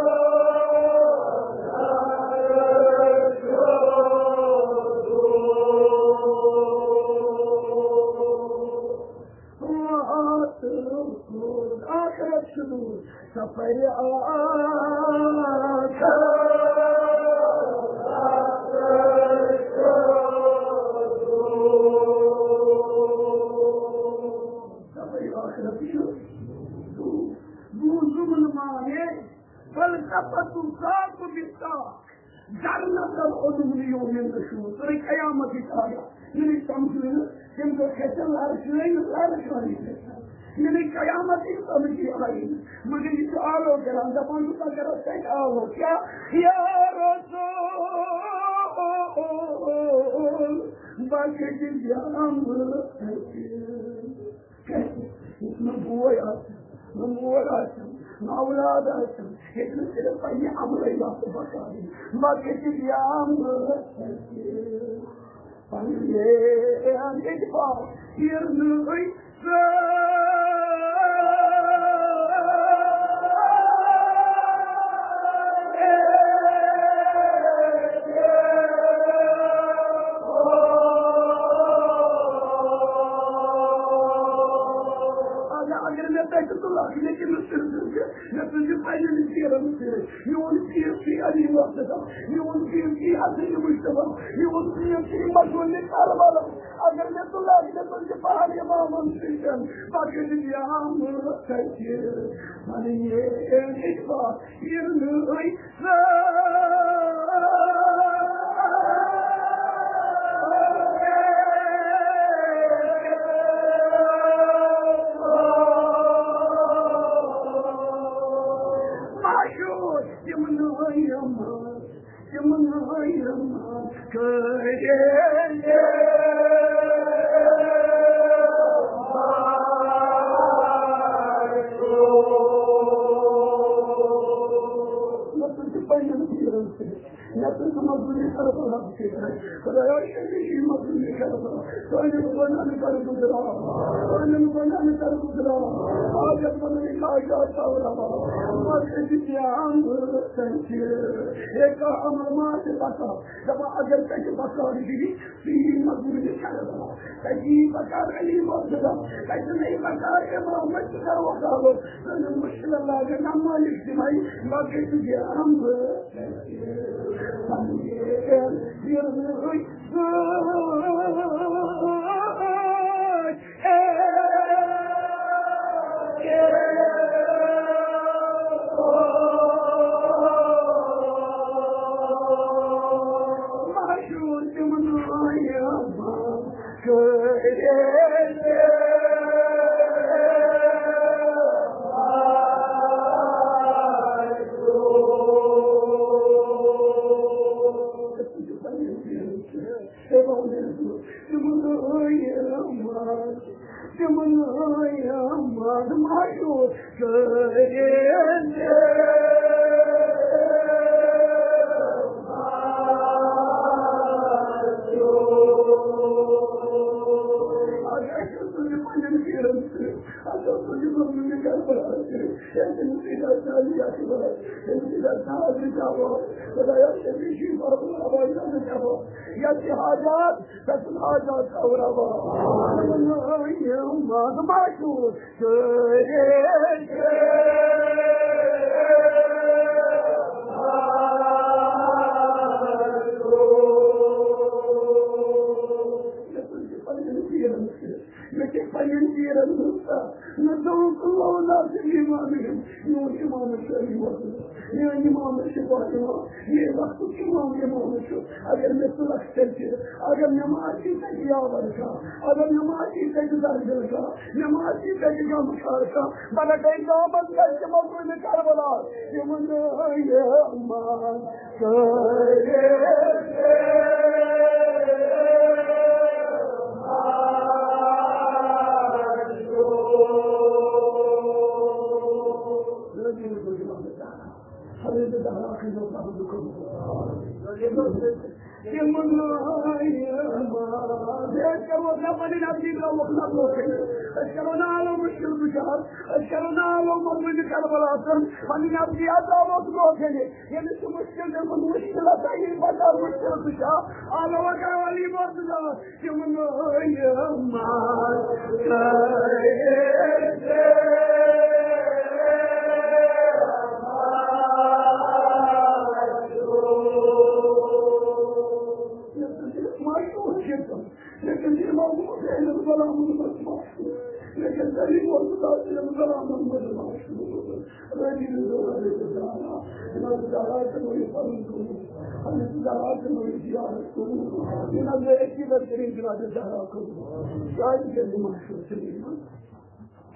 واتُن کوٚت، آخرت چھُ دوٗر، سفر آخرت۔ سفر آخرت چھُ دوٗر۔ بوٗزُم نہٕ مانے، فلسفة ساق بساق۔ جنت العلوم یوم النشور، سورہ قیامت کی آیت۔ ییٚلہِ سمجھو نہٕ، تَمہِ دۄہ کھسن لرزٲنۍ، لرزٲنۍ کھسن۔ ییٚلہِ قیامت کی سمجھی آیی نہٕ، مگر یہِ چھُ آلو کران، دپان چھُ، بہٕ کرو تۄہہِ آلو۔ کیٛاہ؟ یا رسول، بہٕ کھٔسِس جہنم۔ کیٛازِ؟ یُس نہٕ بوے آسہِ، نہٕ مول آسہِ، نہٕ اولاد آسہِ، ییٚتہِ نہٕ صرف پننہِ عملٕے آسہِ بکار، باقٕے تہِ بیان پننہِ اِتفاق پھیرنہٕ۔ اگر، اگر مےٚ تَتہِ تُل اکھ، مےٚ کٔمِس سۭتۍ چھُ، مےٚ تُلہِ پننٮ۪ن پیرن سۭتۍ۔ میون پیر چھُ علی مرتضی، میون پیر چھُ حسن مجتبی، میون پیر چھُ مشہوٗر کربلا۔ اگر مےٚ تُل اکھ، مےٚ تُلہِ پہاڑ امامن سۭتۍ، پتہٕ کٔرِتھ یام تَتہِ۔ پنٕنۍ یہِ اِتفاق پھیرنہٕ۔ معشوق، تِم نہٕ وۄنۍ یِم، تِم نہٕ وۄنۍ یِم کٔرِتھ۔ مےٚ تُل تہِ پننٮ۪ن پیرن سۭتۍ۔ مےٚ تُل تہِ مزدوٗری کرس رب سۭتۍ۔ خدایا، شریٖف مزدوٗری کرس رب۔ سانٮ۪ن گۄناہن کر گُزرا۔ سانٮ۪ن گۄناہن کر گُزرا۔ حاجت مندن حاجات ژاو ربا۔ مگر أسۍ چھِ عام ضروٗرت تَمہِ چیٖز۔ ہے، کانٛہہ عمل ما آسہِ بکار۔ دپان، اگر تۄہہِ بکار یِیہِ، ژٕ یی مزدوٗری کرس رب۔ تَتہِ یی بکار علی مرتضی۔ تَتہِ نہٕ یی بکار امام مسجد کر وقالو۔ سانٮ۪ن مُشکِلن لاگن نہ مٲلِک دِمے۔ باقٕے چھُ عام ضروٗرت۔ تِمن ٲے احمد، تِمن ٲے احمد مایوس کٔرِتھ۔ اگر تُہۍ پننٮ۪ن پیرن سۭتۍ، اگر تُہۍ پننٮ۪ن کربلا سۭتۍ، ییٚلہِ تٔمِس سۭتۍ آسہِ نالی آسہِ وَنان، تٔمِس سۭتۍ آسہِ ناز تہِ چاوان، خدایا، تٔمِس چھُ یہِ بابُل آواز آسان چاوان۔ یا تہِ حاجات، تَسُنٛد حاجات ژاوراوان۔ تِمن ٲے یِم ماز مایوس کٔرِتھ۔ مےٚ تُل تہِ پننٮ۪ن پیرن سۭتۍ، مےٚ تہِ پننٮ۪ن پیرن ہٕنٛز کتھ، نہ دعوت اللہ ناصر امام، میون امام شریف وۄتھُن۔ میٲنۍ امام چھِ پانہٕ امام، یہِ وقتُک امام امام چھُ۔ اگر مےٚ ژٕ وقت تیٚلہِ چھِ، اگر نٮ۪ماز چھِ تیٚلہِ چھِ یاور کانٛہہ، اگر نٮ۪ماز چھِ تیٚلہِ چھِ زنجیر کانٛہہ، نٮ۪ماز چھِ تیٚلہِ چھِ غمخار کانٛہہ، بہٕ رَٹَے گامَن تیٚلہِ چھِ مقبوٗلہِ کربلا۔ یِمَن نہٕ یہِ مان کٔرِتھ۔ حضرت زہرا کٔرِو تَتھ دُکھ۔ أسۍ کَرو نہ پَنٕنۍ نزدیٖک ترٛاووکھ نہ برونٛٹھ کَنہِ۔ أسۍ کَرو نہ آلو مُشکِل دُچار۔ أسۍ کَرو نہ آلو مقبوٗلہِ کربلا۔ پَنٕنۍ نزدیٖک ترٛاووکھ برونٛٹھ کَنہِ۔ ییٚمِس چھُ مُشکِل، تٔمۍ سُنٛد مُشکِل ہسا یی پَتہٕ مُشکِل دُچار۔ آلو کَرو علی مرتضیٰ۔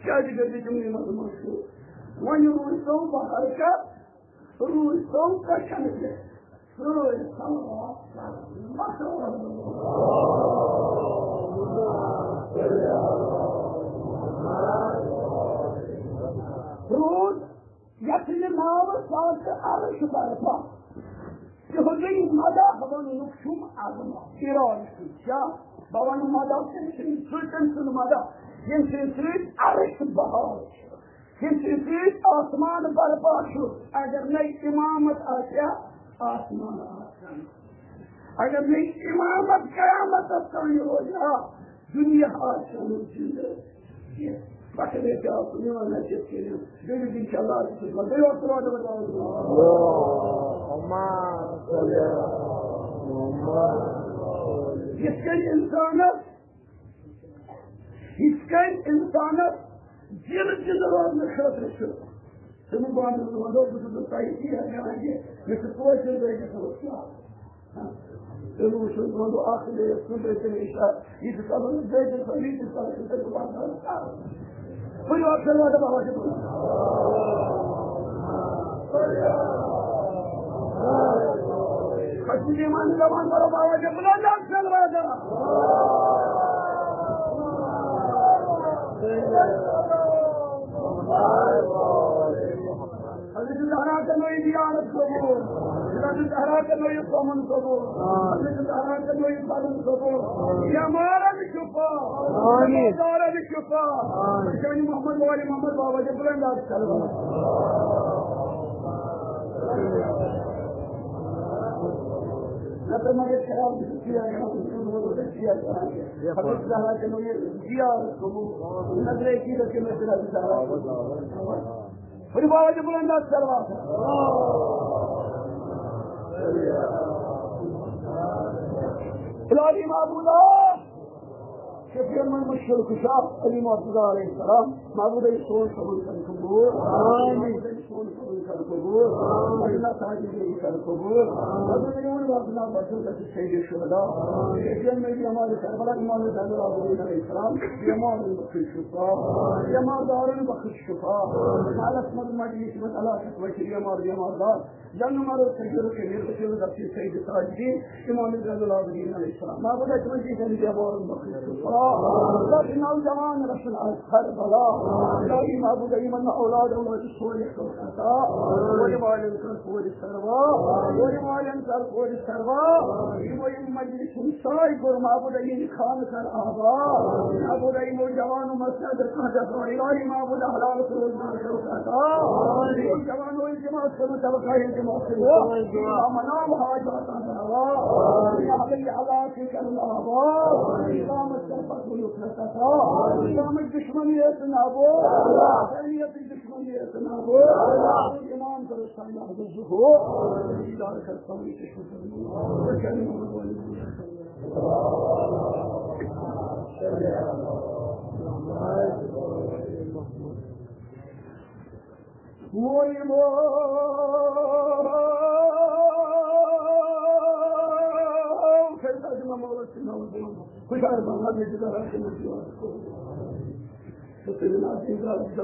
کیٛازِ گٔے تِم نعمت مشہوٗر؟ وۄنۍ روٗزۍ تو بہرکت، روٗزۍ تو کَچھَن پٮ۪ٹھ، روٗزۍ صلوات۔ روٗد یَتھ نہٕ ناوٕ ساتھ عرش برپا۔ تِہُنٛدُے مدح وننُک چھُم عظمت۔ ارادٕ چھُم کیٛاہ؟ بہٕ وَنہٕ مدح تٔمۍ سٕنٛدِ سۭتۍ، تٔمۍ سُنٛد مدح، ییٚمہِ سٕنٛدِ سۭتۍ عرش بحال چھُ، ییٚمہِ سٕنٛدِ سۭتۍ آسمان برپا چھُ۔ اگر نَے اِمامت آسہِ ہا، آسمان آسہِ ہا نہٕ۔ اگر نَے اِمامت قیامتس تام روزِ ہا، دُنیا آسہِ ہا نہٕ زِندٕ۔ پتہٕ گژھِ آسُن یِمن نصیحت کٔرِو۔ بیٚیہِ دِنۍ چھِ اللہ تہِ خدمت۔ بیٚیہِ اوس ترٛوٹ وَنان۔ اللہُمَّ صَلِّ عَلَى مُحَمَّدٍ۔ یِتھ کٔنۍ اِنسانَس، یِتھ کٔنۍ اِنسانَس زِندٕ زِندٕ روزنہٕ خٲطرٕ چھُ۔ تِمَن دۄہَن منٛز وَنو بہٕ چھُس تۄہہِ تی ہٮ۪کان کہِ مےٚ چھُ توتہِ زِندٕ أکِس اوس کیٛاہ۔ تٔمۍ وُچھ، ووٚن، اکھ دۄہ ژھُنٛڈ تٔمۍ عشاء، یہِ تہِ کرُن، بیٚیہِ تہِ کرُن، یہِ تہِ کرُن، یہِ تہِ کرُن، پَتہٕ کرُن، کرُن۔ پٔرِو اکھ صلوات بابا جی بُلند۔ پَتہٕ چھِ یِوان زبان کرو بابا جی بُلند اکھ صلوات۔ حضرت زہرا کرنٲیِو زیارت قبول۔ حضرت زہرا کرنٲیِو صومن قبول۔ حضرت زہرا کرنٲیِو پرن قبول۔ بیمارن شفا۔ آمین۔ بیمارن شفا۔ آمین۔ جان محمد وال محمد بابا جی بُلند اکھ صلوات۔ نہ تو مگر خیال کیا۔ حضرت زہرا کرنٲیِو زیارت قبول۔ نظر عقیدت کے میں حضرت زہرا۔ بڑی بابا جی بُلند اکھ صلوات۔ الٰہی معبودا، شفیع من مشکل کشا علی مرتضیٰ علیہ السلام، معبود، یہِ سون صبر کر قبول۔ آمین۔ معبود، یہِ سون صبر کر قبول۔ آمین۔ اللہ تعالیٰ یہِ کر قبول۔ آمین۔ معبود، یہِ وَن وَن وَن وَن سید الشہداء۔ آمین۔ شفیع من بیمار کربلا، امام زین العابدین علیہ السلام، بیمار بخش شفا، بیمار دارن بخش شفا۔ مالس مد مجلس مد علاقس وچ بیمار، بیمار دار۔ جنگ مرو سجر کے نیرد کے لگتی سید تاجدین، امام زین العابدین علیہ السلام۔ معبود، اجمل جی جن بیمار بخش شفا۔ لش نوجوان رسن از کربلا۔ الٰہی معبود، یِمن اولاد اولاد صالح عطا۔ ولی والن کر پوری سروا، ولی والن کر پوری سروا۔ یِمو یِم مجلس ہُنٛد ساے کوٚر، معبود، یِہنٛدِ خانہٕ کر آباد۔ معبود، یِمو جوانو مسجد کانٛہہ گژھو، الٰہی معبود، حلال روزگار کر عطا۔ یِمو جوانو التماس کوٚرمُت، توقع التماس کوٚرمُت۔ منام حاجات روا۔ علی علاقے کر آباد۔ اسلامس کر پتھ نصرت عطا۔ اسلامٕکۍ دشمن ییٚتہِ نابود۔ حسینیتٕکۍ دشمن ییٚتہِ نابود۔ امام کر سانہِ حضرت ظہور۔ دیدار کر سانہِ چشم۔ وۄنۍ وۄنۍ بشار بنگلہ میں جدا رکھے مجھے بات کو۔ تو تیرے ناز کی ذات کا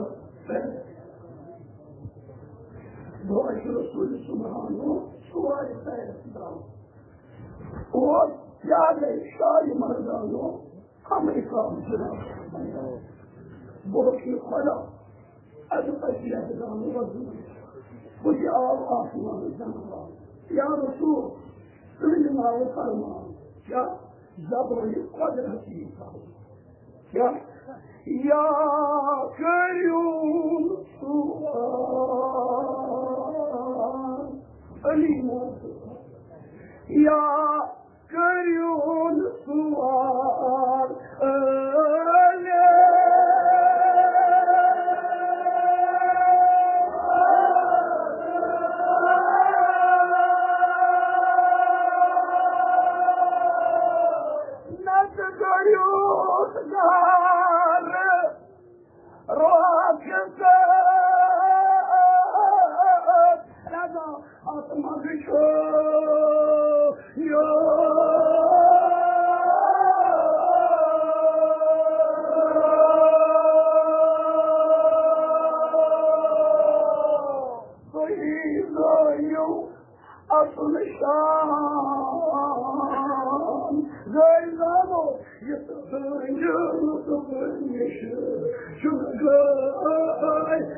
دعا شروع سوئی سبحانو، سوئی سید دعا۔ اور یاد ہے شاہ مردانو، ہم اکرام جناب۔ بہت ہی خدا، از پچی از دعا۔ مجھے آو آسمان جناب۔ یا رسول، تم نماز فرمان۔ کیا؟ زبان قدرتی۔ کیا؟ یا کریون سوال علی مرتضی۔ یا کریون سوال علی۔ نتہٕ کٔرِو گار روزٕ رضا اتھ منٛز چھُ یہِ۔ تُہۍ زٲیِو اصل شان۔ زٲے زانو یہِ تہٕ زٲنِو تہٕ نِش چھُنہٕ زٲے زان۔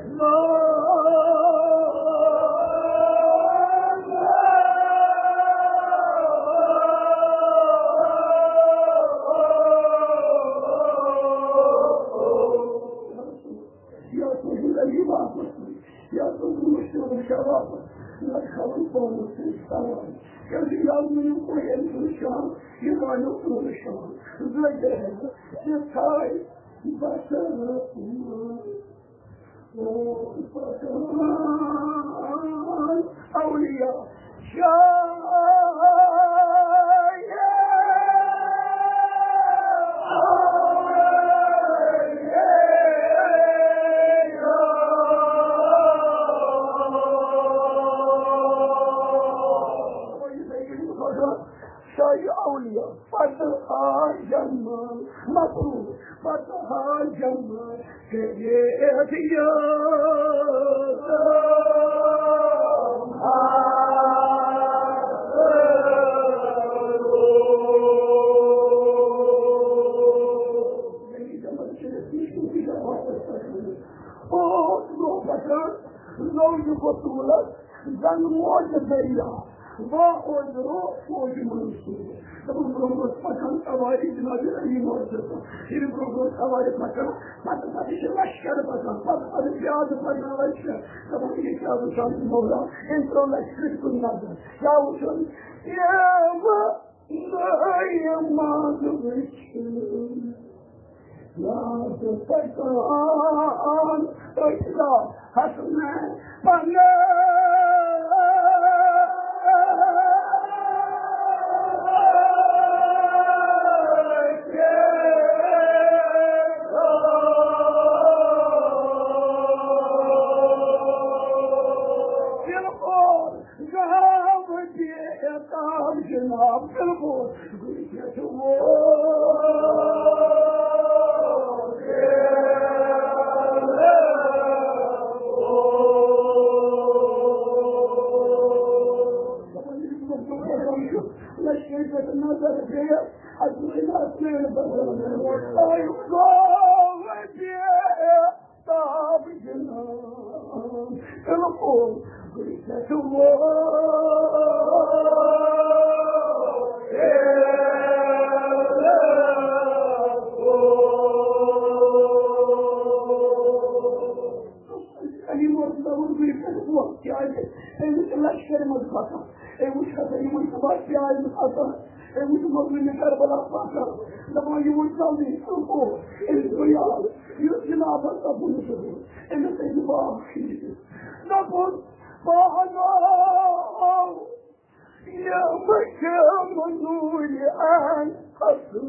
یا تُہُنٛد علی واپس، یا تُہُنٛد مُشتاق شباب، نہ کھٮ۪وان پانَس سۭتۍ سوال۔ کیٛازِ یَوٕ نہٕ یِم کوٚر أمۍ سُنٛد شان، یہِ مانیو تُہُنٛد شان۔ زٕ گرِ یہِ تھاے بسر۔ اولیاء۔ شاہ اولیاء۔ پتہٕ آے جمال مقبول، پتہٕ آے جمال۔ زن موج دریا، وا اوز رو فوج منصور۔ دپان برونٛہہ برونٛہہ پکان سواری جناب علی مرتضی۔ ییٚلہِ برونٛہہ برونٛہہ سواری پکان، پتہٕ پتہٕ چھِ لشکر پکان، پتہٕ پتہٕ چھِ زیادٕ پکان لشکر۔ دپان یہِ کیٛاہ وٕچھان چھُ مولا؟ أمۍ ترٛوو لشکرس کُن نظر۔ کیٛاہ وٕچھُن؟ یِم نٔے منٛز وٕچھُن۔ یاد پکان أسۍ حسن پنہٕ۔ جناب، بالکل۔ لشکر پٮ۪ٹھ نظر گٔیَس، اَتہِ وُچھ اَتھ پیرِ پٮ۪ٹھ۔ آے گوٚو تاب جنان، بالکل۔ علی مرتضی ووٚن، بہٕ کَتہِ ووت؟ کیٛازِ أمِس چھِ لشکرِ منٛز پَکان۔ أمۍ وٕچھ ہسا یِمَن صُبحَس پیٛارِ منٛز آسان۔ أمۍ وٕچھ مۄغلہِ کربلا پَکان۔ دَپان، یہِ ووٚن جلدی، ژٕ گوٚو۔ أمِس گوٚو یاد، یُس جنابَس دَپُن چھُ، أمِس أنۍ باغ کھیٖرِتھ۔ دَپُن، پانو یِم چھِ منوٗرِ اَن قسم۔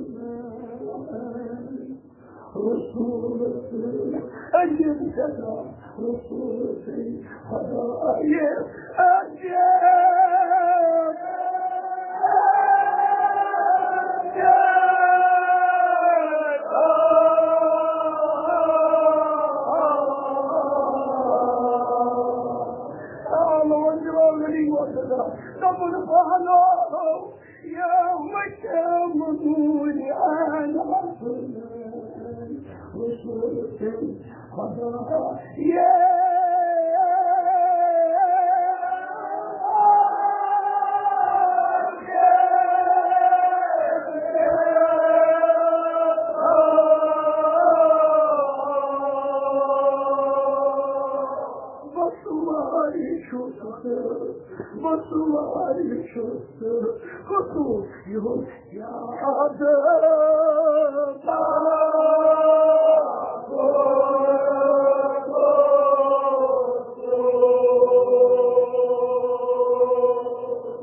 رسول سٕنٛز عجیٖب جگہ، رسول سٕنٛز خدایہِ عجیٖب۔ دوٚپُن، پہلو، یا مکہ منوٗرِ عین حسن، حسن خدا، یہ بس واری چھُس، بس واری چھُس، خصوص یِہُنٛد یاد۔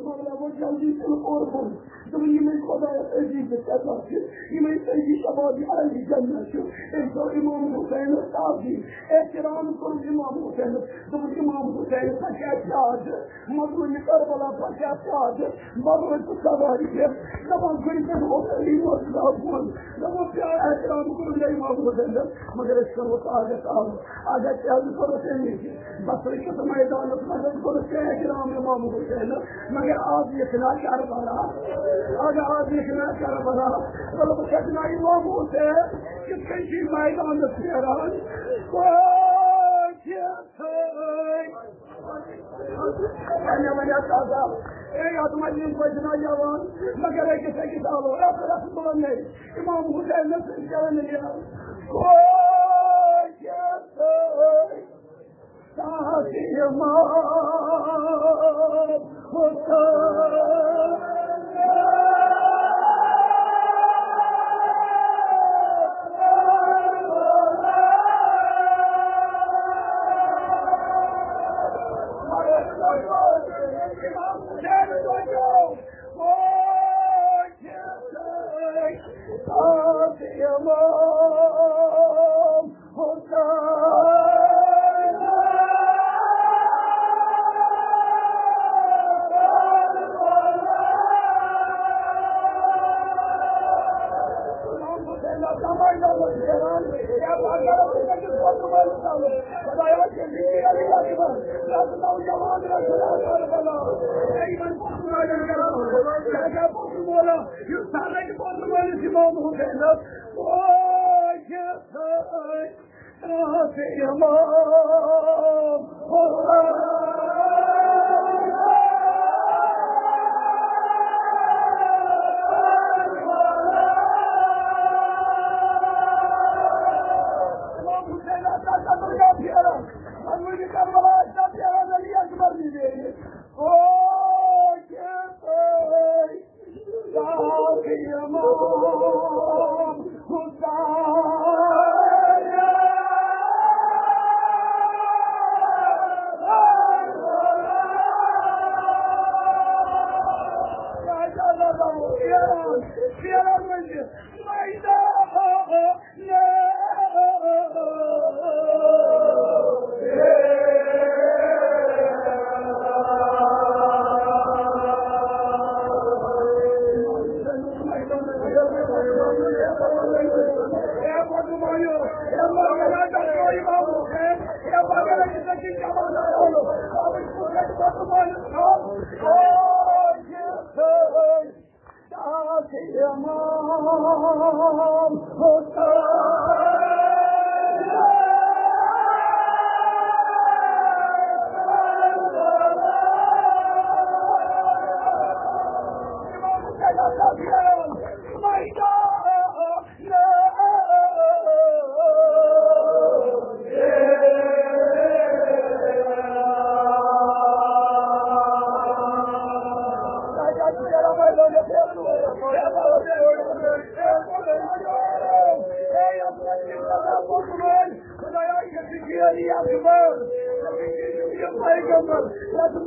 مگر وۄنۍ جلدی تیٚلہِ کوٚر بہٕ۔ دوٚپُن، یِمَے خۄدایَس عزیٖز چھِ، یِمَے سیدی شباب اہلِ جنت چھِ۔ أمۍ کوٚر امام حسینَس تعظیٖم، احترام کوٚرُن امام حسینَس۔ دوٚپُن، امام حسین، ژےٚ کیٛاہ چھِ آز؟ مظلوٗمِ کربلا، ژےٚ کیٛاہ چھِ آز؟ مظلوٗم تہٕ سواری چھِ۔ دَپان، کُنہِ پٮ۪ٹھ اوس علی مرتضیٰ بۄن۔ دَپان، کیٛاہ احترام کوٚرُن مےٚ امام حسینَس؟ مگر أسۍ کَرو طاقت آو۔ اگر تہِ حظ کوٚرُکھ أمِس بصری کِس میدانَس منٛز حظ کوٚرُکھ ژےٚ احترام امام حسینَس، مگر آز یِکھ نا کربلا، اگر آز یِکھ نا کربلا، مطلب، بہٕ چھَس نا امام حسین، کِتھ کٔنۍ چھِ یہِ میدانَس پھیران؟ کوچہِ تھٲے۔ وَنہِ وَنہِ تازہ، اے، اَتھ منٛز یِم بٔچھِ نا جوان، مگر أکِس أکِس آلو، رَس رَس بُلَنٛد نے، امام حسینَس سۭتۍ کَران یہِ۔ کوچہِ تھٲے۔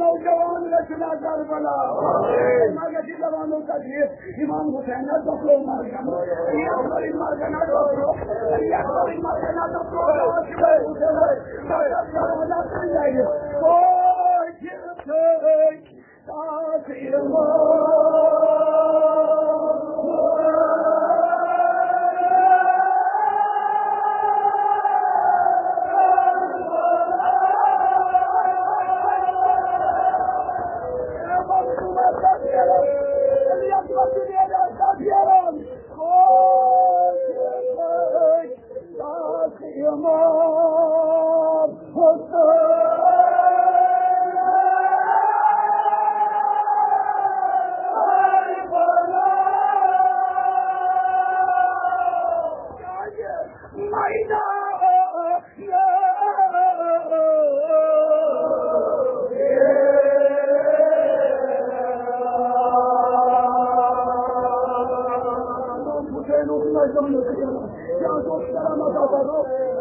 نوجوان رچنا کربلا۔ مگر یہ زمانوں کا یہ امام حسین نہ دکھو مر گیا، یہ کوئی مر گیا نہ دکھو، یہ کوئی مر گیا نہ دکھو۔ کیٛاہ اوس کران؟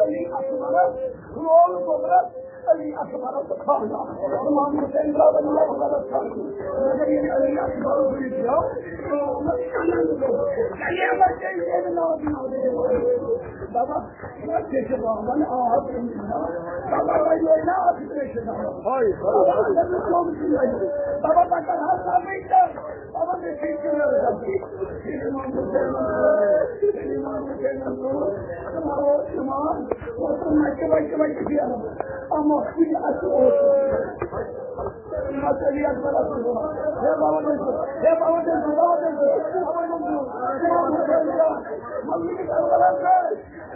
علی اکبرس، رول گوٚبرس، علی اکبرس خانہ۔ امام حسین رضی اللہ عنہ خانہ۔ مگر ییٚلہِ علی اکبر وٕچھو، تو کلیمہ چیٚیہِ ییٚمہِ ناو، ناو دِوان۔ دَپان، وۄنۍ کیٛاہ چھِ راوان آب؟ دَپان، وۄنۍ یہِ نا اَتھ ترٛیشہِ ناو۔ ہاے، ہاے۔ دَپان، دَپان، بہٕ کَرٕ ہا سبٕے تہٕ دَپان، مےٚ چھِ یہِ کِلیر غلطی۔ ییٚلہِ امام حسین، ییٚلہِ امام حسین، ژٕ ما اوس امام، اوس نہٕ مَچہِ وَچہِ وَچہِ پھیران۔ اَما کُنہِ اَتھٕ اوس۔ مَسجِد اکبر اَتھٕ اوس۔ ہے بابا، ہے بابا، بابا، بابا، امام حسین، مسجِد اکبر اَتھٕ اوس۔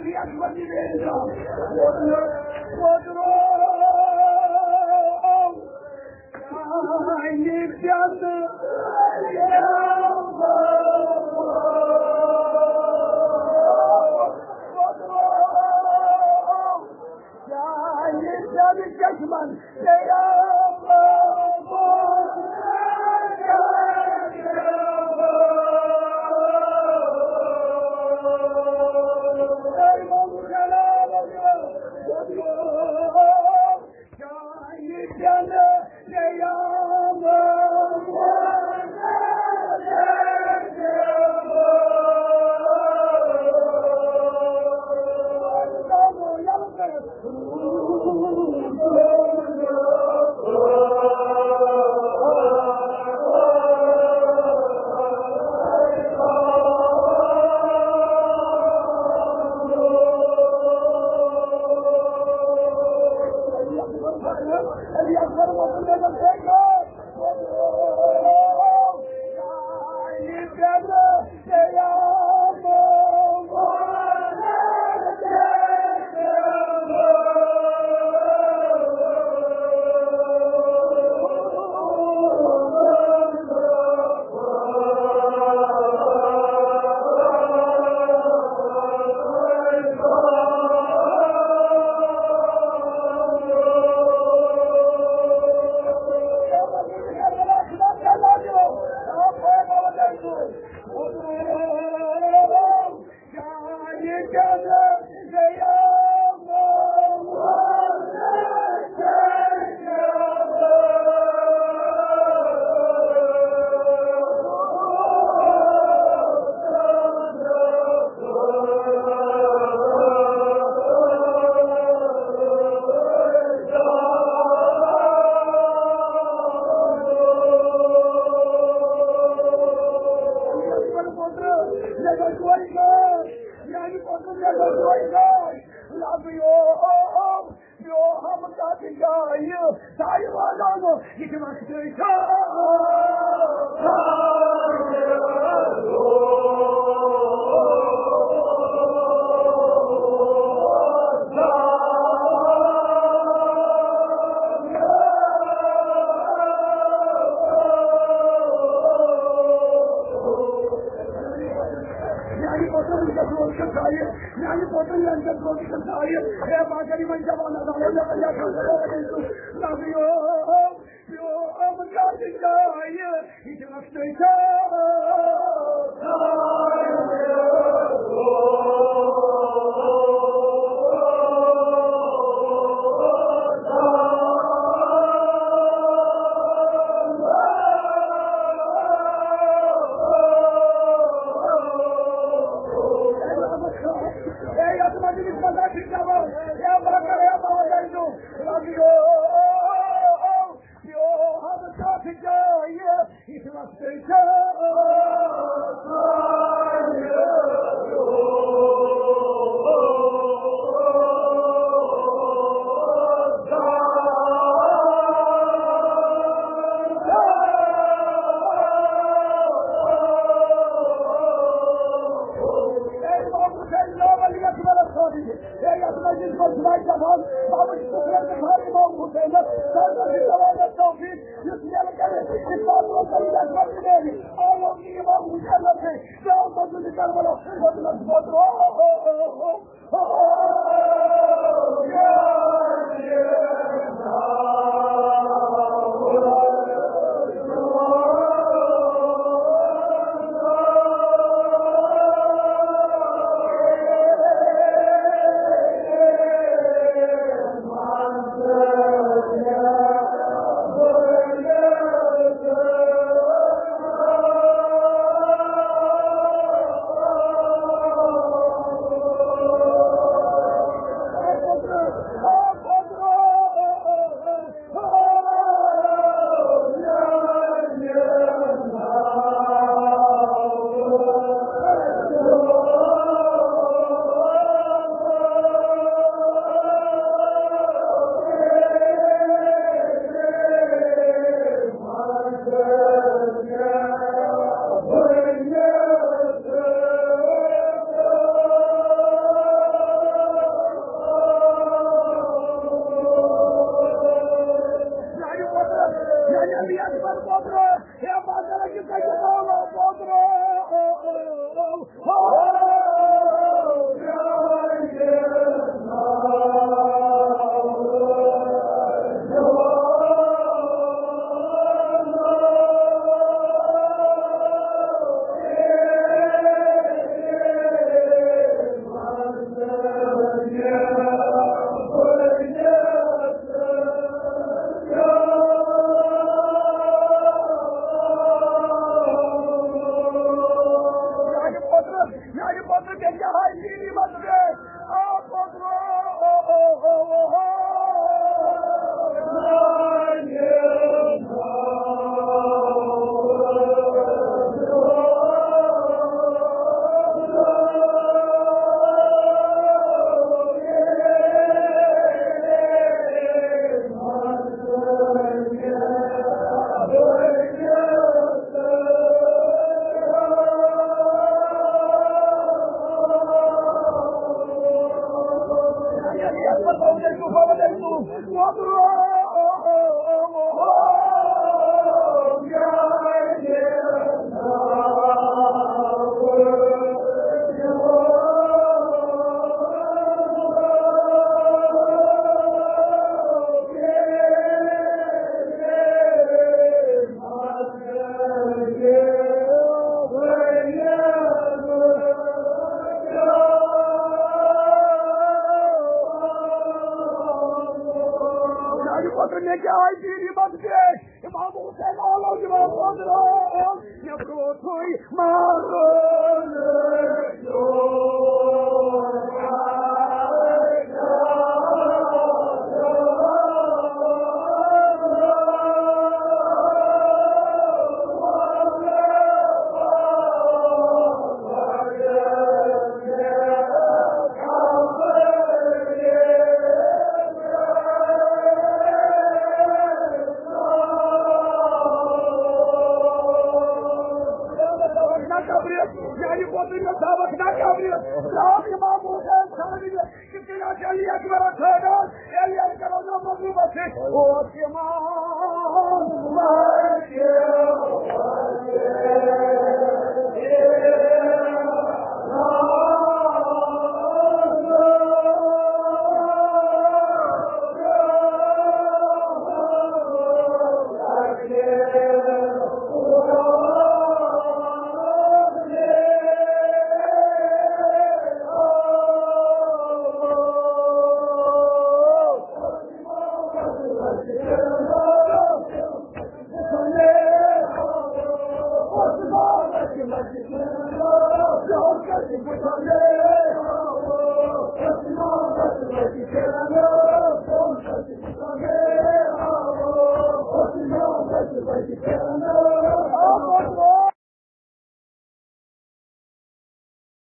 میانہِ پوتُن یَتھ روزِ کھَسایہِ، میانہِ پوتُن یَتھ روزِ کھَسایہِ۔ ہے، ما کَرِ وۄنۍ جوان عدالت، مےٚ وَنہِ اَتھ منٛز نبی او، یو، یِم کَتھ جایہِ، یہِ چھِ وقتٕچ۔ اے، یَتھ مجلس منٛز آسہِ جوان، اے، بہٕ کَرٕ، اے، بہٕ وَنہٕ تۄہہِ، ربیو، یو، ہم کَتھ جایہِ، یہِ چھِ وقتٕچ۔ اے، یَتھ مجلس منٛز چھُ وۄنۍ دَپان، بابا چھُ شُکریہ گُزار امام حُسینَس، سردار چھُ دِوان اَسہِ توفیٖق، یُس یَلہٕ کَرِ، یہِ پَتہٕ اوس أمِس اَکبر تہِ نیرِ، آ، یہِ امام حُسینَس چھِ، کیٛاہ اوس وۄنۍ کربلا، وۄنۍ اوس وۄنۍ میانہِ خٲطرٕ مےٚ کیٛاہ آیہِ ژیٖرۍ یہِ بخشش؟ امام حسین آلو جواب پتہٕ مےٚ برونٛٹھٕے مارُن۔ نہ قبرِیت، میانہِ قبرِیت، نہ قبرِیت۔ رام امام حسین سامنے، کتنا علی اکبر ٹھہرا، علی اکبر مغلوب سے، او امام۔